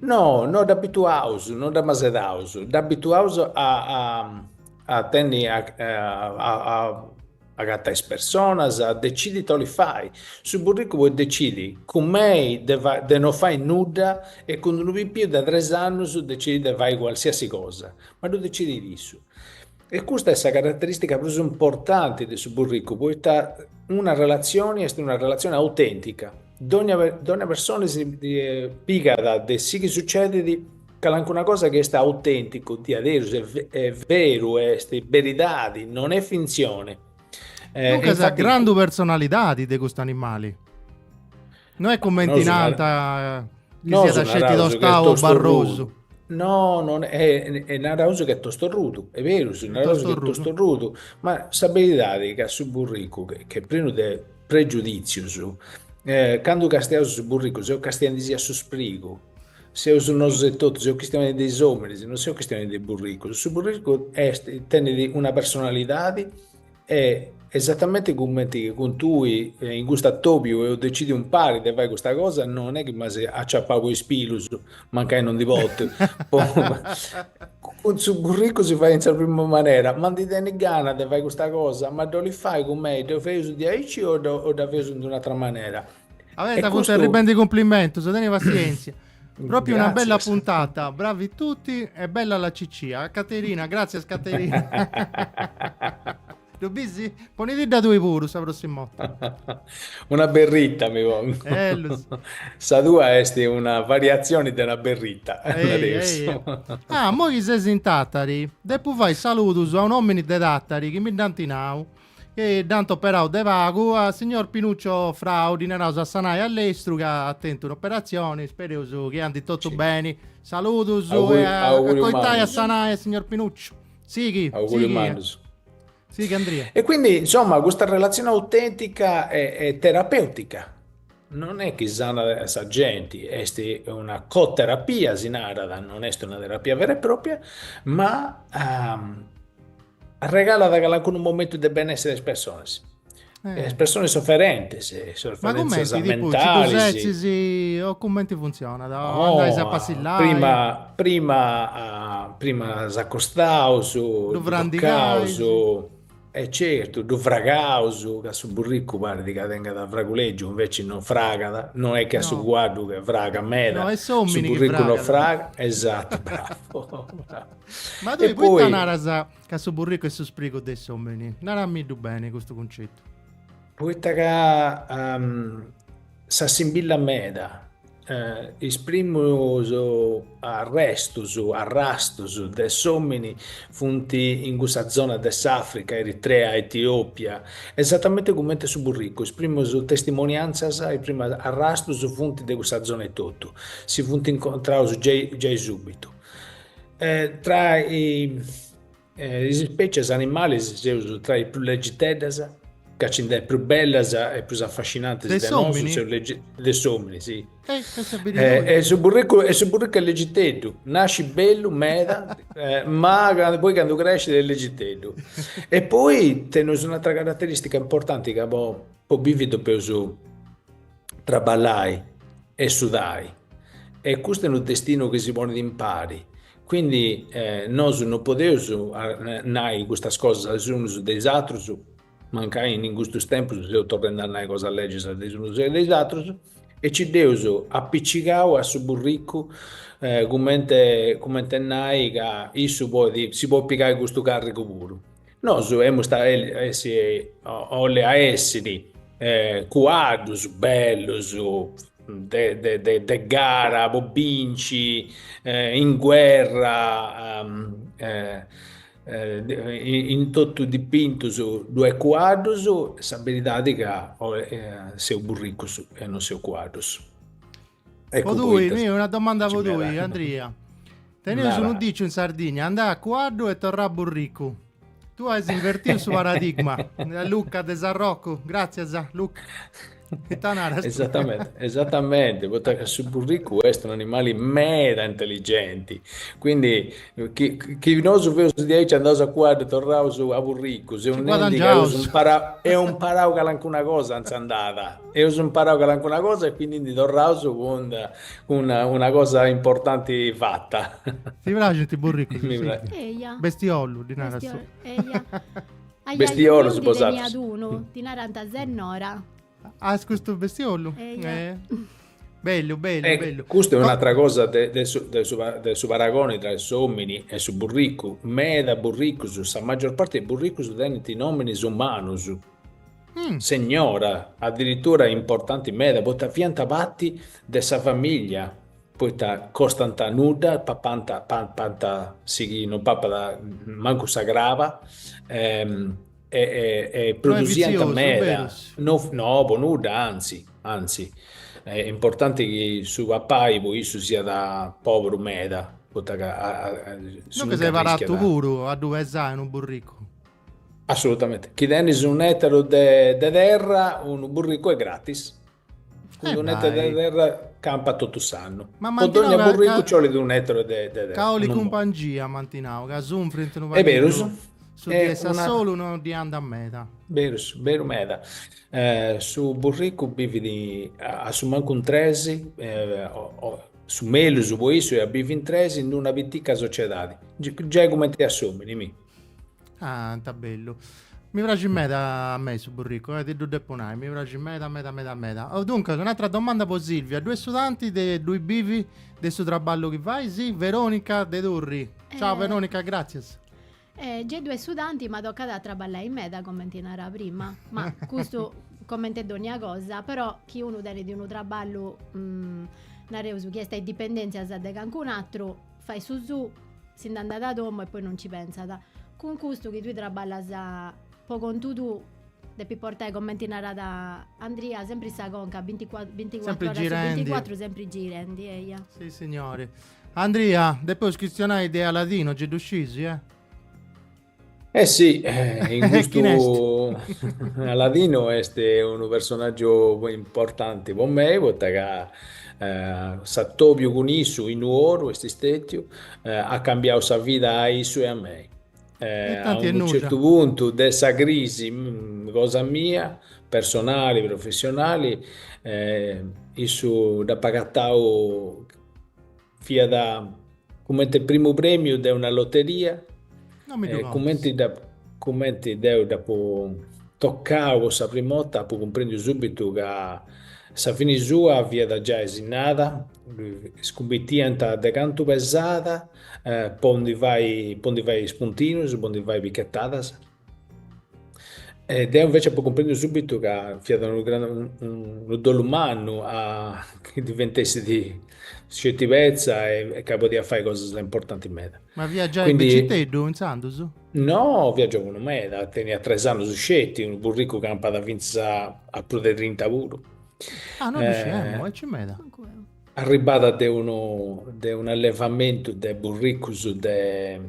D: No, no dd'abituaus, no dd'amasedaus, dd'abituaus a a a tenni a a Agatai is personas, decidi ita 'olit fai. Su burricu podit decidi cun mei de de no fai nudda e cun unu pipiu de tres annus decidit de fai qualsiasi cosa, ma ddu decidit issu. E custa est sa carateristica prus importanti de su burricu, poita. Una relatzioni est una relatzioni autèntica, dònnia dònnia persona si pigat de su chi sucedit calincuna cosa chi est autènticu, diaderus, est veru, est beridadi, non est fintzioni.
B: Duncas infati... grandu personalidadi de custu animali. No est cumenti nant chi siat sceti tostau o barrosu.
D: No, non è, e naraus chi est tostorrudu, est berus, naraus chi est tostorrudu, ma sa beridadi ca su burricu, chi est prenu de pregiuditzius, candu castiaus su burricu seus castiendisì a su sprigu, seus nosu etotu, seus chistionendi de is ominis, non seus chistionendi de is burricus, su burricu est, tenit una personalidadi E esatamenti cumenti chi cun tui in custu atobiu eus decidiu impari de fai custa cosa, non est chi m'as aciapau po is pilus, mancai non ndi portu, cun su burricu si fait in sa prima manera, ma ndi tenis gana de fai custa cosa, ma dd'olis fai cun mei, dda feus diaici o dda feus in d'un'atra manera?
B: Abeta, funt arribendi cumplimentus, teni passienzia. Proprio una bella puntata, bravi tutti e bella la cicia. Caterina, grazie Caterina. Ddu bisi? Ponididda tui puru sa prossima 'orta.
D: Una berritta mi pongu.
B: Ellus.
D: Sa tua est una variatzioni de una berritta.
B: Ei, ei. Ah, immoi chi ses in Tatari, depu fai saludus a un'omini de Tatari chi mi dd'ant nau. Chi dd'ant operau de pagu a signor Pinuccio Frau, ddi naraus a sanai a lestru ca at tentu un'operatzioni, spereus chi andit totu beni. Saludus e acoitai a sanai a signor Pinuccio. Sighi, sighi. Sighi Andria.
D: E quindi, insomma, custa relatzione autentica è terapeutica, non est chi sanat sa genti, est una coterapia, si narat, non est una terapia vera e propria, ma Arregalat calincunu momentu de benessere a is personas. Eh. Is personas soferentes,
B: soferèntzias mentalis. Ma cumenti, tipo, ci o cumenti funtzionat? O andais a passillai?
D: Prima, prima, prima s'acostaus, ddu tocaus, e certu, ddu fragaus, ca su burricu parit ca tengat fragu lègiu, inveci non fragat, non est che a su cuaddu che fragat meda.
B: No, est s'omini chi fragat.
D: Su burricu non fragat, esatto, bravo.
B: Ma tui poita naras ca su burricu est su sprigu de s'omini? Naramiddu beni custu cuncetu.
D: Poita ca s'assimbillat meda. Is primus arrestus, arrastus de s'omini funt in cussa zona de s'Africa, Eritrea, Etiopia, esatamenti cumenti su burricu, is primus testimoniantzas, is primus arrastus funt de cussa zona etotu, si funt incontraus giai giai subitu. Tra is spècias animalis seus tra is prus legiteddas, ca nci nd'est prus bellas e prus afascinantis de nosu, seus legi de s'omini, si. E su burricu e su burricu est legiteddu, nascit bellu meda, ma poi candu crescit est legiteddu. E poi teneus un'atra carateristica importanti ca po po bivi depeus traballai e sudai e custu est unu destinu chi si ponit impari, quindi nosu non podeus nai custas cosas is unus de is atrus, mancai in custus tempus seu torrendi a nai cosas lègias de is unus e de is atrus, e ci dd'eus apicigau a su burricu cumenti cumenti nai ca issu podit si podit pigai custu carrigu puru. Nosu emus a essi olli a essiri cuaddus bellus de de de de gara po binci in guerra in totu dipintus ddu est cuaddus, sa beridadi ca seus burricus e non seus cuaddus.
B: Po tui, mi, una domanda po tui, Andria. Teneus unu diciu in Sardigna, andai a cuaddu e torrai a burricu. Tu as invertiu su paradigma. Luca de Sarrocu, gràtzias, Luca. Ita naras?
D: Esattamente, esattamente, poita ca su burricu est un'animali meda intelligenti, quindi Chi, chi nosu feus diaici andaus a cuaddu e torraus a burricus, seus nendi ca eus imparau, eus imparau calancuna cosa in s'andada, eus imparau calancuna cosa e quindi ndi torraus cun una, una cosa importanti fata.
B: Ti praxint is burricus? Mi praxint. Eia. Bestiollu, ddi naras tu.
C: Eia. Bestiolus po teniat unu, ddi narant Sennora.
B: Ah, est custu bestiollu? Eia. Eh. Bellu, bellu,
D: eh,
B: bellu.
D: Custa est un'atra cosa de, de, su, de, su, de su paragoni tra s'omini e su burricu. Meda burricus, sa maggior parte de burricus tenint nominis umanus. Segnora, adiritura importanti meda, poita fiant parti de sa famiglia, poita costant nudda, papant papant su chi non papat mancu sa craba e e produsiant meda, no no po nudda, anzi, anzi, est importanti chi su papai po issu siat poberu meda, poita ca
B: Duncas est baratu puru a ddu pesai unu burricu.
D: Assolutamente. Chi tenis un'etaru de de terra, unu burricu est gratis. Cun un'etaru de terra campat totu s'annu.
B: Ma
D: Po dogna burricu ci 'olit un'etaru de de terra.
B: Ca 'olit cumpangia m'ant nau, ca sunfrint unu pagheddu.
D: Est berus.
B: Su di essi a solu no ddi andat meda.
D: Berus, beru meda. Su burricu bivit a su mancu in tres, su mellus po issu est a bivi in tres in una pitica sociedadi, giai cumenti a s'omini, mi.
B: Ah, ita bellu. Mi praxit meda a mei su burricu, eh, ti ddu depu nai, mi praxit meda meda meda meda. Oh, duncas, un'atra domanda po Silvia, ddu est su tanti de ddui bivi de su traballu chi fais? Veronica de Turri. Ciao Veronica, gratzias.
C: Eh, gei ddu est su tanti, ma tocat a traballai meda, cumenti narà prima, ma custu cumenti dogna cosa, però chi unu tenit unu traballu, nareus, chi est a is dipendentzias de cancun'atru, fait su suu, si nd'andat a domu e poi non ci pentzat. Cun custu chi tui traballas po contu tuu, depis portai, cumenti narat Andria, sempri sa conca, binticuatru oras su binticuatru sempri girendi, eia.
B: Si signori. Andria, depeus chistionai de Aladino, gei ddu scis, eh?
D: Eh sì, in custu Aladino est unu personaggiu importanti po mei, poita ca s'atobiu cun issu in Nuoru est stetiu, at cambiau sa vida a issu e a mei. A unu certu puntu de sa crisi cosa mia, personali, professionali, issu dd'apu agatau Fiat cumenti primu premiu de una loteria e cumenti cumenti deu dd'apu tocau po sa prima 'orta apu cumprendiu subitu ca sa fini sua fiat giai sinnada, scumbitiant de cantu pesat po ndi fai po ndi fai spuntinus, po ndi fai pichetadas. E deu invece apu cumprendiu subitu ca fiat unu grandu unu dolu mannu a chi diventessit sceti petza e ca podiat fai cosas importantis meda.
B: Ma fiat giai beciteddu intzandus?
D: No, fiat giovunu meda, teniat tres annus sceti, unu burricu campat fintzas a prus de trinta puru.
B: Ah, no ddu sciemu, aici meda.
D: Arribada de unu de un'allevamentu de burricus de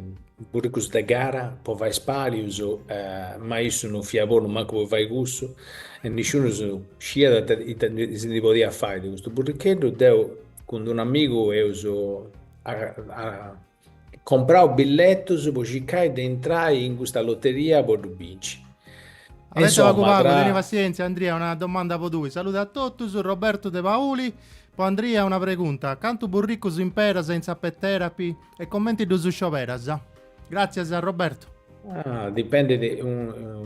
D: burricus de gara po fai is palius, ma issu non fiat bonu mancu po fai cussu e nisciunus sciat ita si ndi podiat fai de custu burricheddu, deu cun d'unu amigu eus Comprau billetus po circai de intrai in custa loteria po ddu binci.
B: Abeta pagu pagu, teni passientzia Andria, una domanda po tui. Salude a totus, Roberto de Pauli. Po Andria una pregunta, cantu burricus imperas in sa pet therapy e comenti ddus scioberas? Gratzias Roberto.
D: Ah, dipendit,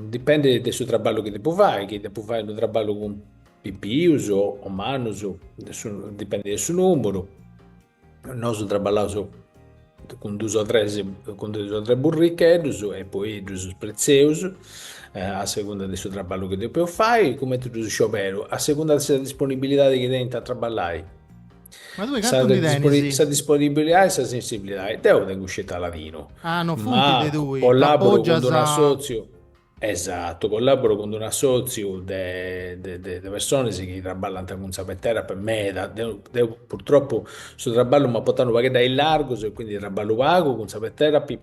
D: dipendit de su traballu chi depu fai, chi depu fai unu traballu cun pipius o mannus, dipendit de su numuru. Nosu traballaus cun dus o tres cun dus o tres burricheddus e poi ddus spretzeus a segunda de su traballu chi depeus fai, cumenti ddus scioberu, a segunda de sa disponibilidadi chi tenint a traballai.
B: Ma tui cantu ndi tenis?
D: Sa disponibilidadi e sa sensibilidadi. Deu tengu sceti Aladinu.
B: Ah, no funt de tui,
D: collaburu cun d'unu assotziu Esatu, collaboro cun d'unu assòtziu de de personas chi traballant cun sa pet therapy meda, deu deu purtroppu su traballu m'at portau unu pagheddu a illargus e quindi traballu pagu cun sa pet therapy,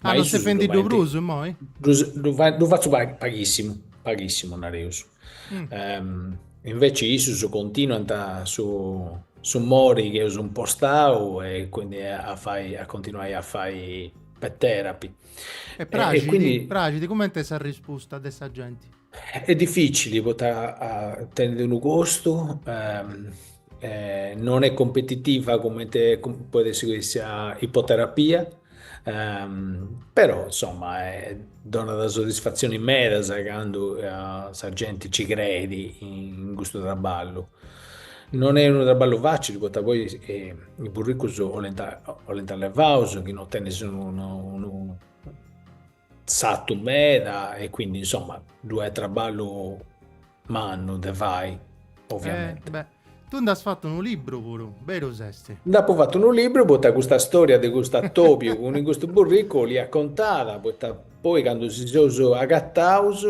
B: ma ah, no ses fendi-ddu prus immoi?
D: Ddu ddu fatzu paghissimu, paghissimu nareus. Inveci issus continuant su su mori chi eus impostau e quindi a fai a continuai a fai pet therapy.
B: E praxit, e quindi, praxit, cumenti est s'arrispusta de sa genti?
D: Est dificili poita tenit unu costu, eh, non est competitiva cumenti podit essi sa ipoterapia, però insomma donat soddisfazioni medas candu sa genti ci creit in custu traballu. Non est unu traballu facili poita poi is burricus 'olint 'olint allevaus, chi no tenis unu satu meda e quindi insomma ddu est traballu. mannu de fai, ovviamente.
B: Eh, beh, tu nd'as fatu unu libru puru, berus est?
D: Nd'apu fatu unu libru poita custa storia de custu atobiu cun custu burricu 'olia contada, poita poi candu si seus agataus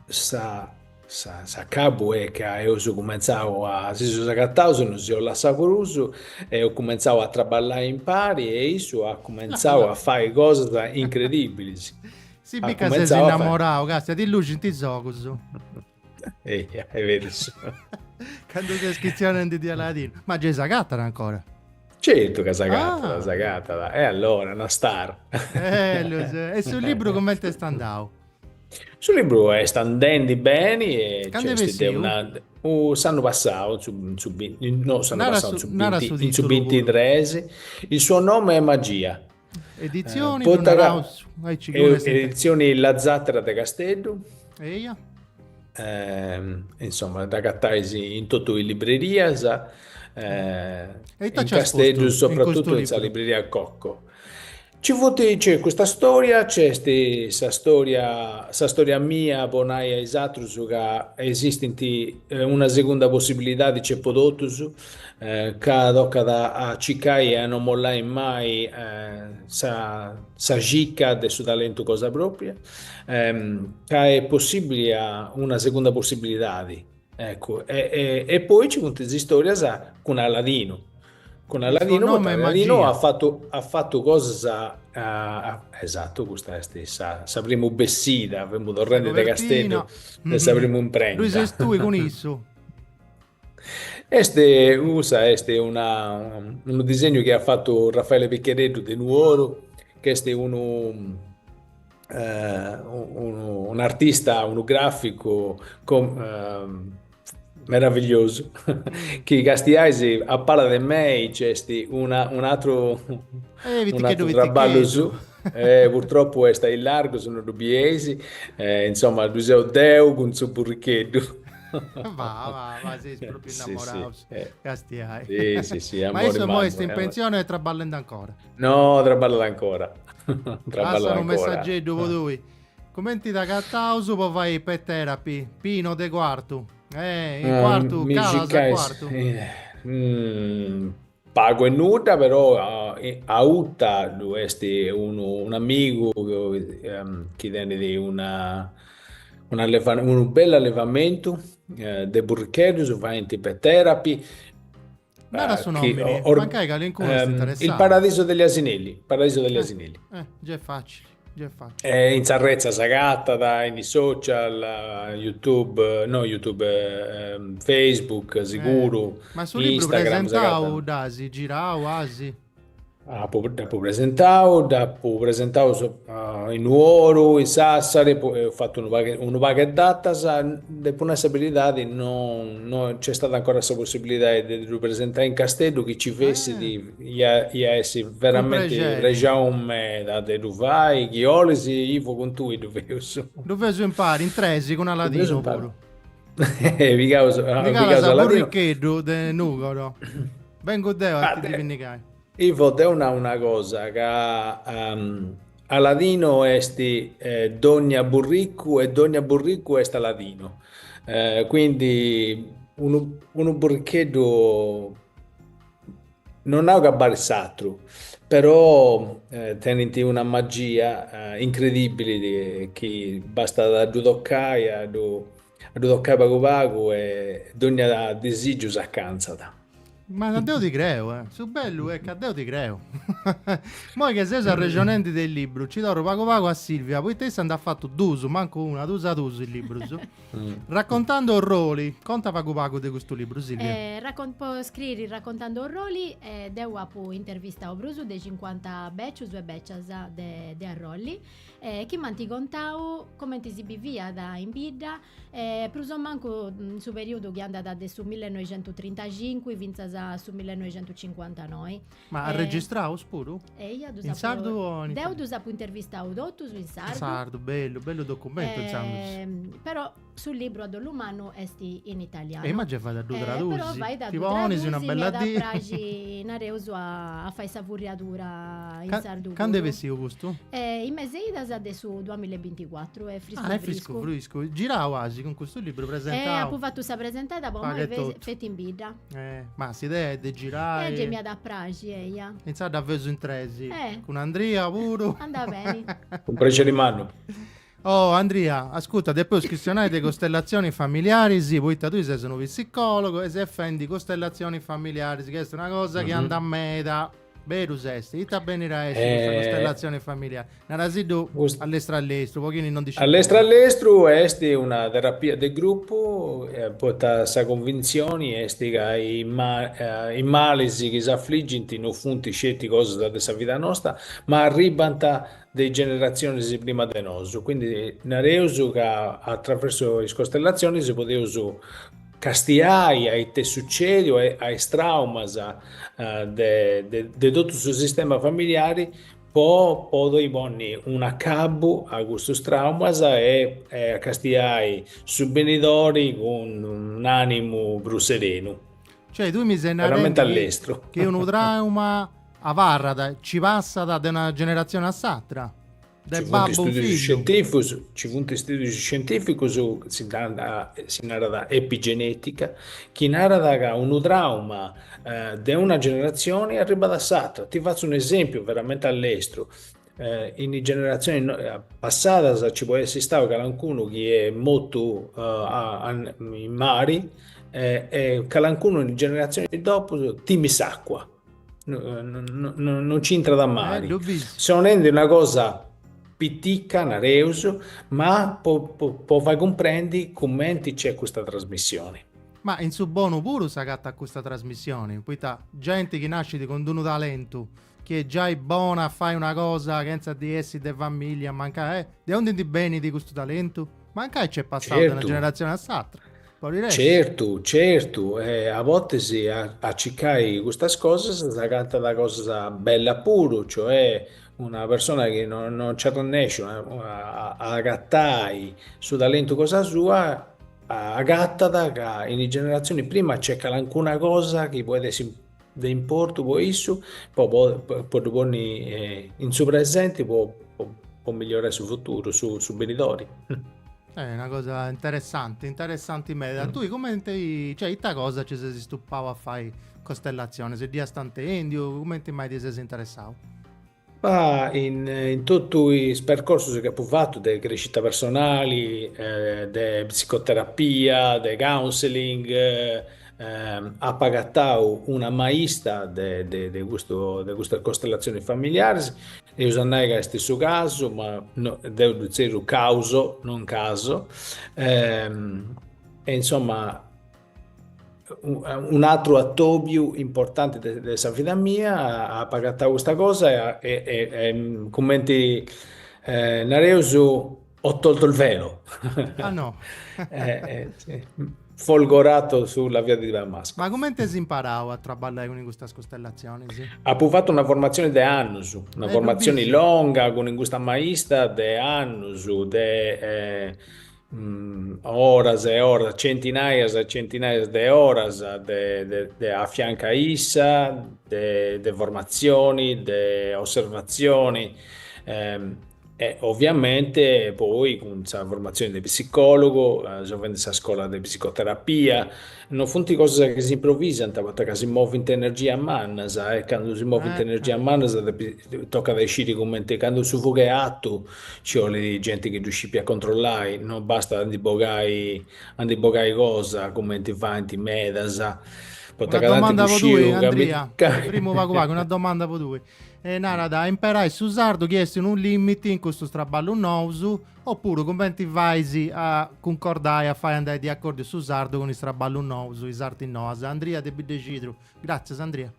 D: sa s'acabu est ca eus cumentzau a si seus agataus, no si seus lassaus prus, eus cumentzau a traballai impari e issu at cumentzau a fai cosas incredibilis.
B: Si bit ca ses innamorau, castia, ti luxint is ogus.
D: Eia, est berus.
B: Candu ses chistionendi di Aladinu. Ma gei s'agatat ancora?
D: Certu ca s'agatat, ah. s'agatat. E allora, una star.
B: Ellus. E su libru comente est andau?
D: Su libru est andendi beni e
B: Candu est
D: de
B: una
D: s'annu passau, in su in su no s'annu passau, in su binti in su bintitres, il suo nome è magia.
B: Edizioni, ddu naraus,
D: aici chi unu est Edizioni La Zattera de Casteddu.
B: Eia.
D: Insoma, dd'agatais in totu is librerias, in Casteddu soprattutto in sa libreria Cocco. Ci funt, nc'est custa storia, nc'est sa storia, sa storia mia po nai a is atrus ca esistint una segunda possibilidadi nc'est po totus, ca tocat a circai e a no mollai mai sa sa circa de su talentu cosa propria, ca est possibili a una segunda possibilidadi, eccu, e e poi nci funt is istorias cun Aladinu Cun Aladinu, poita Aladinu at fatu, at fatu cosas, esatu, custa est sa, sa primu bessida, femu torrendi de Casteddu, de sa primu imprenta.
B: Ddui ses tui cun issu?
D: Est, cussa est una, unu disegnu chi at fatu Raffaele Pichereddu de Nuoru, chi est unu unu un'artista, unu graficu Meravigliosu. Chi castiais a pala de mei nc'est una un'atru
B: Eh,
D: un'atru
B: piticheddu,
D: traballu
B: piticheddu.
D: su. Eh, purtroppu est aillargu no ddu bieis. Eh, insomma, ddu seu deu cun su burricheddu.
B: Va, va, va, seis propriu
D: Sì, sì.
B: innamoraus.
D: Eh.
B: Castiai.
D: Sì, sì, sì,
B: Ma
D: amori
B: issu imoi
D: mannu,
B: est in
D: eh.
B: pensione e traballendi ancora.
D: No, traballat ancora. Traballat
B: Lassa unu
D: ancora.
B: messaggeddu po tui. Cumenti t'agataus po fai pet therapy? Pino de Cuartu. Eh, in Cuartu,
D: Mi
B: calas a
D: circais
B: Cuartu.
D: pagu e nudda, però a Uta ddu est unu un'amigu chi tenit una unu bellu allevamentu de burricheddus, faint pet therapy.
B: Nara su nomini, mancai calincunu est interessau.
D: Il paradiso degli asinelli, paradiso degli asinelli.
B: Eh, già è facili, già è facili.
D: E in s'arretza s'agatat, in is social, YouTube, no YouTube, Facebook, siguru,
B: Ma su libru presentau dd'asi, girau asi?
D: Apu, dd'apu presentau, dd'apu presentau in Nuoru, in Sassari, eus fatu unu pagu unu pagu 'e datas, depu nai sa beridadi no no nc'est stada ancora sa possibilidadi de ddu presentai in Casteddu, chi ci fessit ia ia essi veramenti prexau meda de ddu fai, chi 'olis Ivo cun tui ddu feus.
B: Ddu feus impari, in tresi, cun Aladinu puru.
D: Pigaus
B: Pigaus a burricheddu de Nugoro. Bengu deu a ti ddi pinnigai.
D: Ivo, deu nau una cosa, ca Aladino est dogna burricu e dogna burricu est Aladino. Quindi unu unu burricheddu non nau ca balit s'atru, però tenint una magia incredibili chi bastat a ddu tocai, a ddu A ddu tocai pagu pagu e dogna disigiu s'acantzat.
B: Ma deu ti creu, eh. Su bellu est ca deu ti creu. Moi che seus arrexonendi de is librus, ci torru pagu pagu a Silvia, poita issa nd'at fatu dus, mancu una, dus a dus is librus. Raccontando Orroli, conta pagu pagu de custu libru, Silvia.
C: Po scriri Raccontando Orroli deu apu intervistau prus de cincuanta becius e becias de de Arrolli chi m'ant contau cumenti si biviat in bidda, prus o mancu in su periodu chi andat de su millenoixentutrintacincu fintzas. a su millenoixentucincuantanoi.
B: Ma arregistraus puru?
C: Eia,
B: In sardu o in
C: Deu ddus apu intervistau totus in sardu.
B: In sardu, bellu, bellu documentu intzandus.
C: Però su libru a dolu mannu est in italianu.
B: E ma gei fait a ddu tradusi.
C: Però fait a
B: Ti
C: ddu
B: ponis una
C: tradusi,
B: bella
C: m'iat a
B: dì.
C: praxi, nareus, a fai sa furriadura in sardu puru.
B: Candu est bessiu custu?
C: In mes'e idas de su duamilla e binticuatru, est friscu
B: Ah, est friscu friscu. Girau asi cun custu libru presentau.
C: Apu fatu sa presentada po immoi feti in bidda.
B: Eh, ma s'idea est de girai.
C: Eh, gei m'iat a praxi, eia.
B: Intzà dda feus in tresi. Eh. Cun Andria puru.
C: Andat beni.
D: Cun prexeri mannu.
B: Oh, Andria, ascurta, depeus chistionai de costellatzionis familiaris, poita tui ses unu psicologu e ses fendi costellatzionis familiaris, chi est una cosa chi andat meda. Berus est? Ita benit a essi custa costellatzioni familiari? Narasiddu a lestru a lestru, po chini non ndi
D: scit. A lestru a lestru est una terapia de grupu, poita sa convintzioni est ca is malis chi s'afligint no funt sceti cosas de sa vida nosta, ma arribant de is generatzionis prima de nosu. Quindi nareus ca atraversu is costellatzionis podeus castiai a ite est sucediu a is traumas de de totu su sistema familiari po podi ponni un'acabu a custus traumas e a castiai su benidori cun un'animu prus serenu.
B: Cioè tui mi ses narendi chi unu trauma abarrat, ci passat de una generatzioni a s'atra?
D: De babbu fillu. Scientificus, ci funt studius scientificus, si si narat epigenetica, chi narat ca unu trauma de una generatzioni arribat a s'atra. Ti fatzu un'esempiu veramente a lestru, in is generatzionis passadas ci podit essi stau calincunu chi est mortu in mari e calincunu in is generatzionis dopu timit s'acua Non ci intrat a mari. Seu nendi una cosa pitica, nareus, ma po po fai cumprendi cumenti c'est custa trasmissioni.
B: Ma in su bonu puru s'agatat custa trasmissioni, poita genti chi nascit cun d'unu talentu, chi est giai bona a fai una cosa chentza di essi de familia, mancai, de aundi ndi benit custu talentu? Mancai c'est passau de una generatzioni a s'atra.
D: Certu, certu, e a bortas a circai custas cosas s'agatat cosas bellas puru, cioè una persona chi no no nc'at arrennesciu a agatai su talentu cosa sua, agatat ca in is generatzionis prima nc'est calincuna cosa chi podit essi de importu po issu po po ddu ponni in su presenti po po migliorai su futuru, su su benidori.
B: È una cosa interessanti, interessanti meda. Tui cumenti, cioè ita cosa ci ses istupau a fai costellazionis? Dd'iast intendiu? Cumenti mai ti ses interessau?
D: Ma in in totu is percorsus chi apu fatu de crescita personali, de psicoterapia, de counseling, apu agatau una maista de de de custu de custas costellatzionis familiaris, eus a nai ca est su casu, ma no deu ddu tzerriu causo, non caso, e insoma Un'atru atobiu importanti de de sa vida mia, apu agatau custa cosa e e cumenti nareus ho tolto il velo.
B: Ah no.
D: Folgorato sulla via di Damasco.
B: Ma cumenti as imparau a traballai cun custas costellatzionis?
D: Apu fatu una formatzioni de annus, una formatzioni longa cun custa maista de annus de oras e oras, centinaias e centinaias de oras de de a fiancu a issa, de de formatzioni, de osservatzioni e ovviamente poi cun sa formatzioni de psicologu, seu fendi sa scola de psicoterapia, no funt cosas chi s'improvisant, poita ca si movint energias mannas e candu si movint energias mannas tocat a isciri cumenti, candu su fogu est artu Nci 'olit genti chi ddu scipiat controllai, no bastat a ndi bogai a ndi bogai cosa cumenti faint medas,
B: poita ca tanti ddu sciu ca mi. Andria, primu pagu pagu, una domanda po tui. E narat, a imperai su sardu chi est unu limiti in custus traballus nous, opuru cumenti fais a cuncordai, a fai andai di acordiu su sardu cun is traballus nous, is artis noas. Andria de Biddexidru. Gratzias Andria.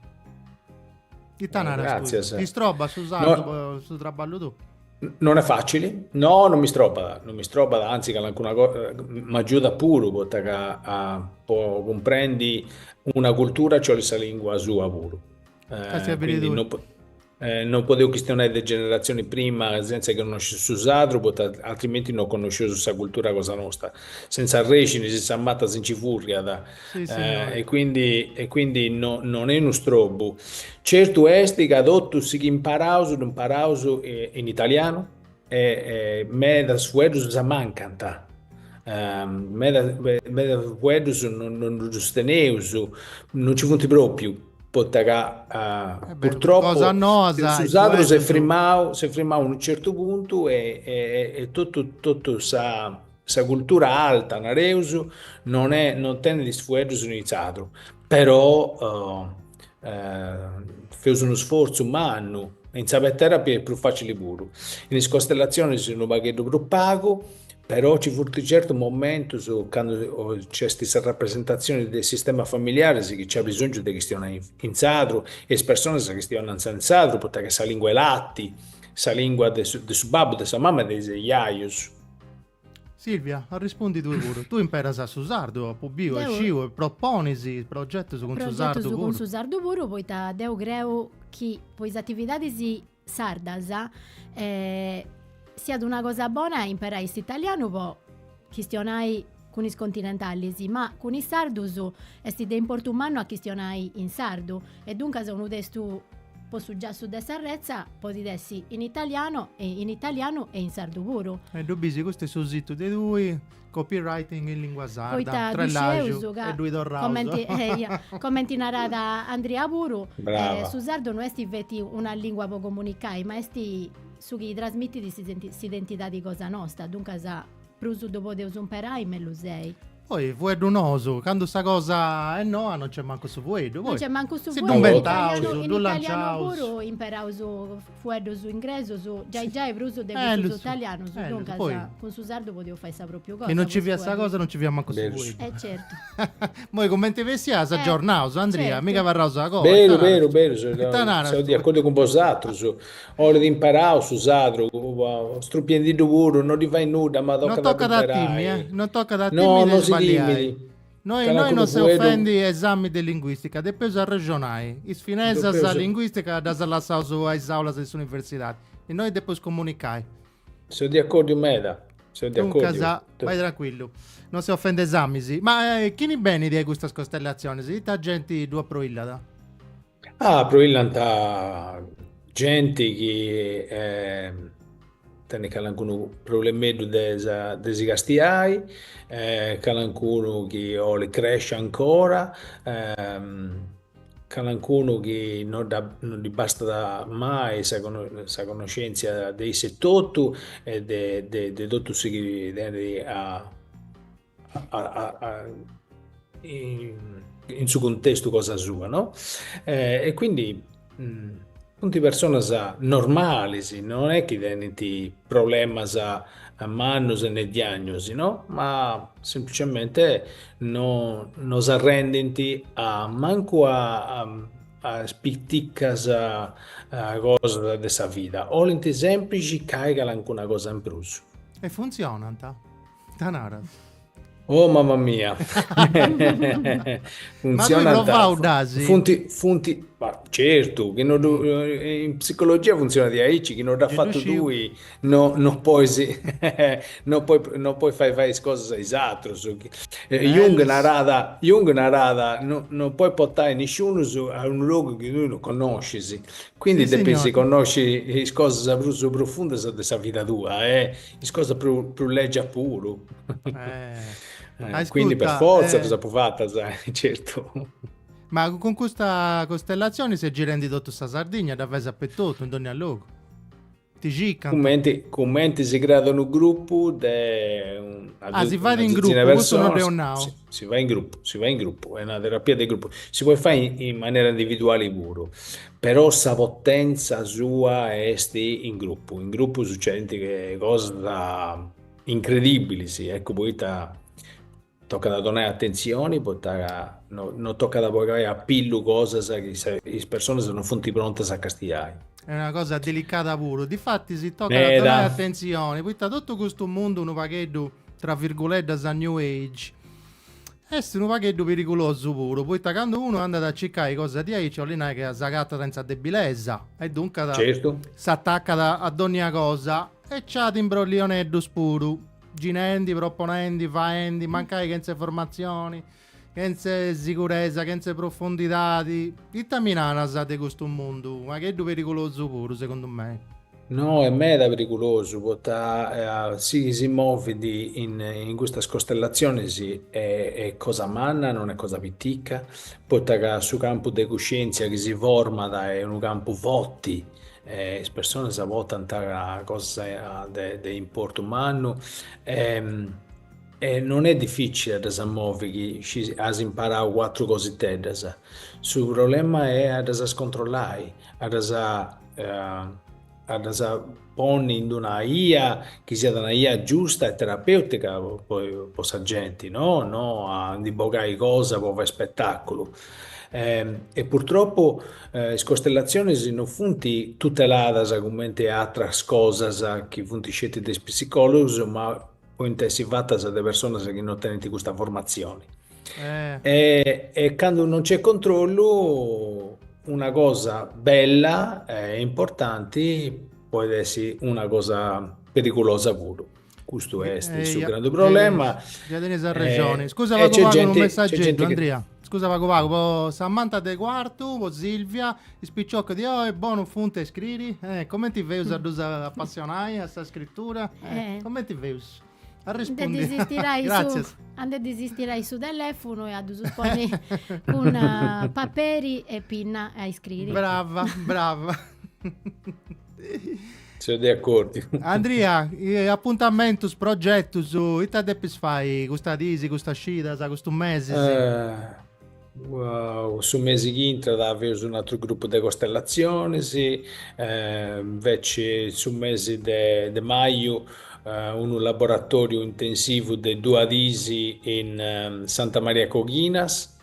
B: Ita naras tui? Ti strobat su sardu po su traballu tuu?
D: Non est facili, no non mi strobat, non mi strobat, anzi calincuna cosa m'agiudat puru poita ca po cumprendi una cultura nci 'olit sa lingua sua puru, quindi non non podeus chistionai de generatzioni prima senza connosci su sadru poita altrimenti non connosceus sa cultura cosa nosta, senza arrexinis sa mata si nci furriat e quindi e quindi no non est unu strobu. Certu est ca totu su chi imparaus ddu imparaus in italianu e medas fueddus s'amancant, meda meda fueddus non ddus teneus, non nci funt propriu, poita ca purtroppo su sadru s'est frimau s'est frimau a unu certu puntu e e totu totu sa sa cultura alta nareus non est non tenit is fueddus in sadru, però feus unu sfortzu mannu, in sa pet therapy est prus facili puru, in is costellatzionis unu pagheddu prus pagu, però nci funt certus momentus candu nc'est sa rapresentatzioni de is sistemas familiaris chi nc'at bisongiu de chistionai in sadru e is personas chistionant in sadru poita ca est sa lingua 'e lati, sa lingua de su babbu, de sa mama e de is jajus.
B: Silvia, arrespundi tui puru. Tui imperas su sardu, apu biu e sciu e proponis progetus cun su sardu puru.
C: Cun su sardu puru, poita deu creu chi po is atividadis sardas siat una cosa bona imperai s'italianu po chistionai cun is continentalis, ma cun is sardus est de importu mannu a chistionai in sardu e duncas unu testu po su giassu de s'arretza podit essi in italiano e in italianu e in sardu puru.
B: E ddu bisi, custu est su situ de tui, copywriting in lingua sarda, ddu scieusu ca, e ddui torraus.
C: Comenti, eia, comenti narat Andria puru, su sardu no est feti una lingua po comunicai, ma est su chi trasmitit s'identidadi cosa nosta, duncas Prus ddu podeus imperai mellus ei.
B: Poi fueddu nosu, candu sa cosa est noa non nc'est mancu su fueddu,
C: poi. Non nc'est mancu su
B: fueddu. Si ddu imbentaus, ddu
C: lanciaus. In italianu puru imperaus fueddus ingresus, giai giai prus de cussus italianus, duncas cun su sardu podeus fai sa propriu cosa.
B: Chi non nci fiat sa cosa non nci fiat mancu su fueddu.
C: E certu.
B: Moi cumenti bessiat s'agiornaus, Andria, miga abarraus
D: agoa. Beru, beru, beru, seu de acordiu cun bosatrus. Olit imparau su sadru, strupiendiddu puru, no ddi fait nudda, ma
B: tocat a ddu imperai. Non tocat a timi de sballiai. Noi noi non seus fendi esami de linguistica, depeus arrexonai. Is finesas linguisticas ddas lassaus a is aulas de s'universidadi. Innoi depeus comunicai.
D: Seu de acordiu meda, seu de acordiu.
B: Duncas, bai tranquillu, non seus fendi esamis. Ma chini benit a custas costellatzionis? Ita genti ddu aproillat?
D: Ah, aproillant genti chi tenit calincunu problemeddu de sa de si castiai, calincunu chi 'olit cresci ancora, calincunu chi no dda no ddi bastat mai sa sa connoscèntzia de issu etotu e de de de totu su chi tenit a in su cuntestu cosa sua, no? E quindi funt personas normalis, non est chi tenint problemas mannus ne diagnosi, no? Ma semplicemente no no s'arrendint a mancu a a is piticas cosas de sa vida, 'olint sempri circai calincuna cosa in prus.
B: E funtzionant? Ita naras?
D: Oh mamma mia!
B: Ma tui provau dd'as?
D: Funt, funt, ma certu, chi no ddu, in psicologia funtzionat diaici, chi no dd'as fatu tui no no pois no poi no pois fai fai is cosas a is atrus. Jung narat, Jung narat, no no pois portai nisciunus a unu logu chi tui no connoscis, quindi depis connosci is cosas prus profundas de sa vida tua e Is cosas prus prus lègias puru. Eh. Quindi per fortza ddas apu fatas, certu.
B: Ma cun custa costellatzioni ses girendi totu sa Sardigna, dda fais apetotu, in dònnia logu. Ti circant.
D: Cumenti, cumenti si creat unu grupu de
B: una Ah, si fait in grupu, custu no dd'eus nau.
D: Si, si fait in grupu, si fait in grupu, est una terapia de grupu. Si podit fai in manera individuali puru. Però sa potenza sua est in gruppu, in gruppu sucedint cosas incredibilis, eccu poita Tocat a donai atentzioni poita ca no no tocat a bogai a pillu cosas chi is personas non funt prontas a castiai.
B: Est una cosa delicada puru, difatis tocat a donai atentzioni, poita totu custu mundu unu pagheddu tra virguleddas new age est unu pagheddu perigulosu puru, poita candu unu andat a circai cosa diaici 'olit nai ca s'agatat in sa debilesa e duncas s'atacat a dònnia cosa e nc'at imbrollioneddus puru Girendi, proponendi, faendi, mancai chentze formatzioni, chentze siguresa, chentze profundidadi. Ita mi naras de custu mundu? Unu pagheddu perigulosu puru, segundu mei.
D: No, est meda perigulosu, poita si si movit in custas costellatzionis est cosa manna, non est cosa pitica, poita ca su campu de cuscientzia chi si format est unu campu forti e is personas portant cosas de importu mannu e non est dificili a ddas movi chi as imparau cuatru cositeddas, su problema est a ddas controllai, a ddas a ddas ponni in d'una 'ia chi siat una 'ia giusta e terapeutica po sa genti, no no a ndi bogai cosa po fai spetaculu E purtroppu is costellatzionis no funt tuteladas cumenti atras cosas chi funt sceti de is psicologus, ma podint essi fatas de personas chi no tenint custa formatzioni. E candu non nc'est controllu una cosa bella e importanti podit essi una cosa perigulosa puru. Custu est su grandu problema.
B: Già tenis arrexoni. Scusa pagu pagu unu messageddu, Andria. Scusa pagu pagu, po Samantha de Cuartu, po Silvia, is piciocus di oi bonus funt a scriri? Comenti feus a ddus apassionai a sa scrittura? Comenti feus?
C: Arrespundi. Gratzias. A nde ddis tirai su telefunu e a ddus ponni cun paperi e pinna a iscriri.
B: Brava, brava.
D: Seu de acordiu.
B: Andria, apuntamentus, progetus, ita depis fai custa disi, custas cidas, custus mesis?
D: Su mesi chi intrat feus un'atru grupu de costellatzionis, inveci su mesi de maju unu laboratoriu intensivu de duas dis in Santa Maria Coghinas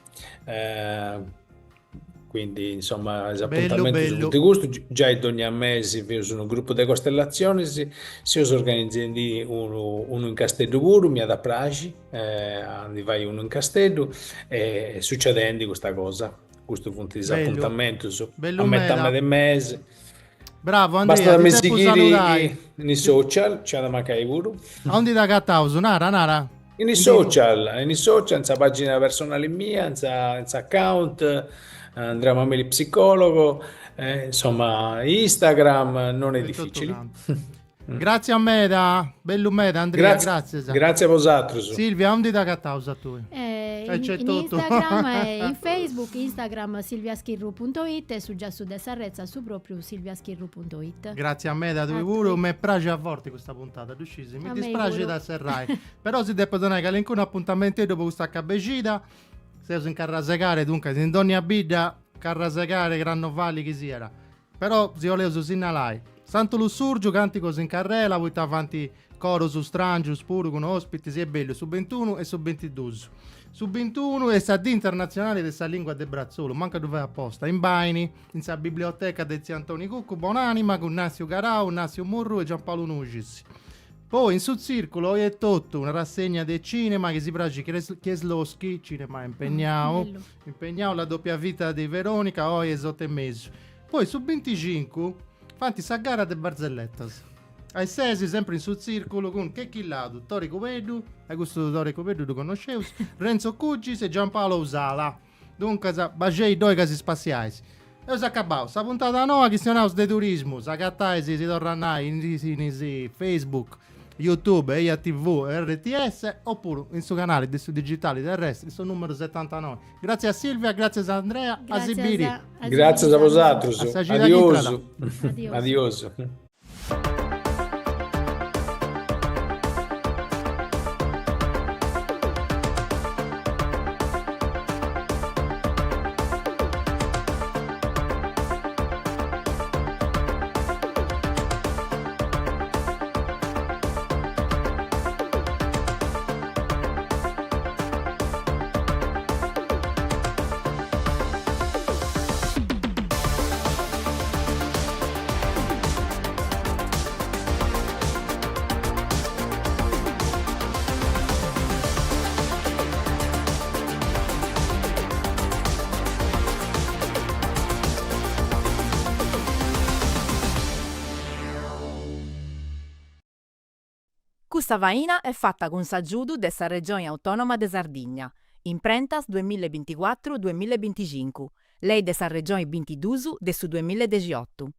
D: Quindi, insomma, is apuntamentus funt custus, giai dogna mesi feus unu grupu de costellatzionis, seus organizendi unu unu in Casteddu puru, m'iat a praxi a ndi fai unu in Casteddu e sucedendi custa cosa. Custus funt is apuntamentus a metadi de mesi.
B: Bravo Andria,
D: Bastat a mi sighiri in is social, nci at a mancai puru.
B: Aundi t'agataus? Nara, nara.
D: In is social, in is social, in sa pagina personali mia, in sa in s'account, Andrea Mameli psicologo, insomma Instagram, non est difficili.
B: Gratzias meda, bellu meda Andria,
D: gratzias. Gratzias a bosatrus.
B: Silvia, aundi t'agataus a tui?
C: In Instagram e in Facebook, Instagram silviaschirru.it e su giassu de s'arretza su propriu silviaschirru.it.
B: Gratzias meda a tui puru, m'est praxia forti custa puntata, ddu scis, mi dispraxit a serrai, però si depu donai calincunu apuntamenteddu po custa acabexida, seus in carrasegare, duncas in dònnia bidda carrasegare, crannovali chi siat, Però si 'oleus sinnalai. Santu Lussurgiu, cantigos in carrela, poita faint corus strangius puru cun ospitis est bellu su bintunu e su bintidus. Su bintunu est sa dì internatzionali de sa lingua de bratzolu, mancu a ddu fai aposta, in Bàini, in sa biblioteca de Tziu Antoni Cuccu, bonanima, cun Nàssiu Garau, Nàssiu Murru e Giampaulu Nuxis. Poi in su Tzìrculu oi etotu una rassegna de cinema chi si praxit Kieślowski, cinema impegnau, impegnau La doppia vita di Veronica, oi a is otu e mesu. Poi su binticincu faint sa gara de barzelletas. A is sesi sempri in su Tzìrculu cun Checchi Ladu, Tori Cubeddu, e custu Tori Cubeddu ddu connosceus, Renzo Cugis e Giampaolo Usala. Duncas, baxei ddoi ca si spassiais. Eus acabau sa puntada noa, chistionaus de turismu, s'agatais, si torru a nai, in is Facebook, YouTube, Eja TV e RTS, opuru in su canali de su digitali terrestri, su numeru setantanoi. Gratzias Silvia, gratzias Andrea, a si biri.
D: Gratzias a bosatrus. Adiosu. Adiosu.
A: Custa faina est fata cun s'agiudu de sa Regioni Autònoma de Sardigna, Imprentas duamilla e binticuatru duamilla e binticincu, Lei de sa Regioni bintidus de su duamilla e dexiotu.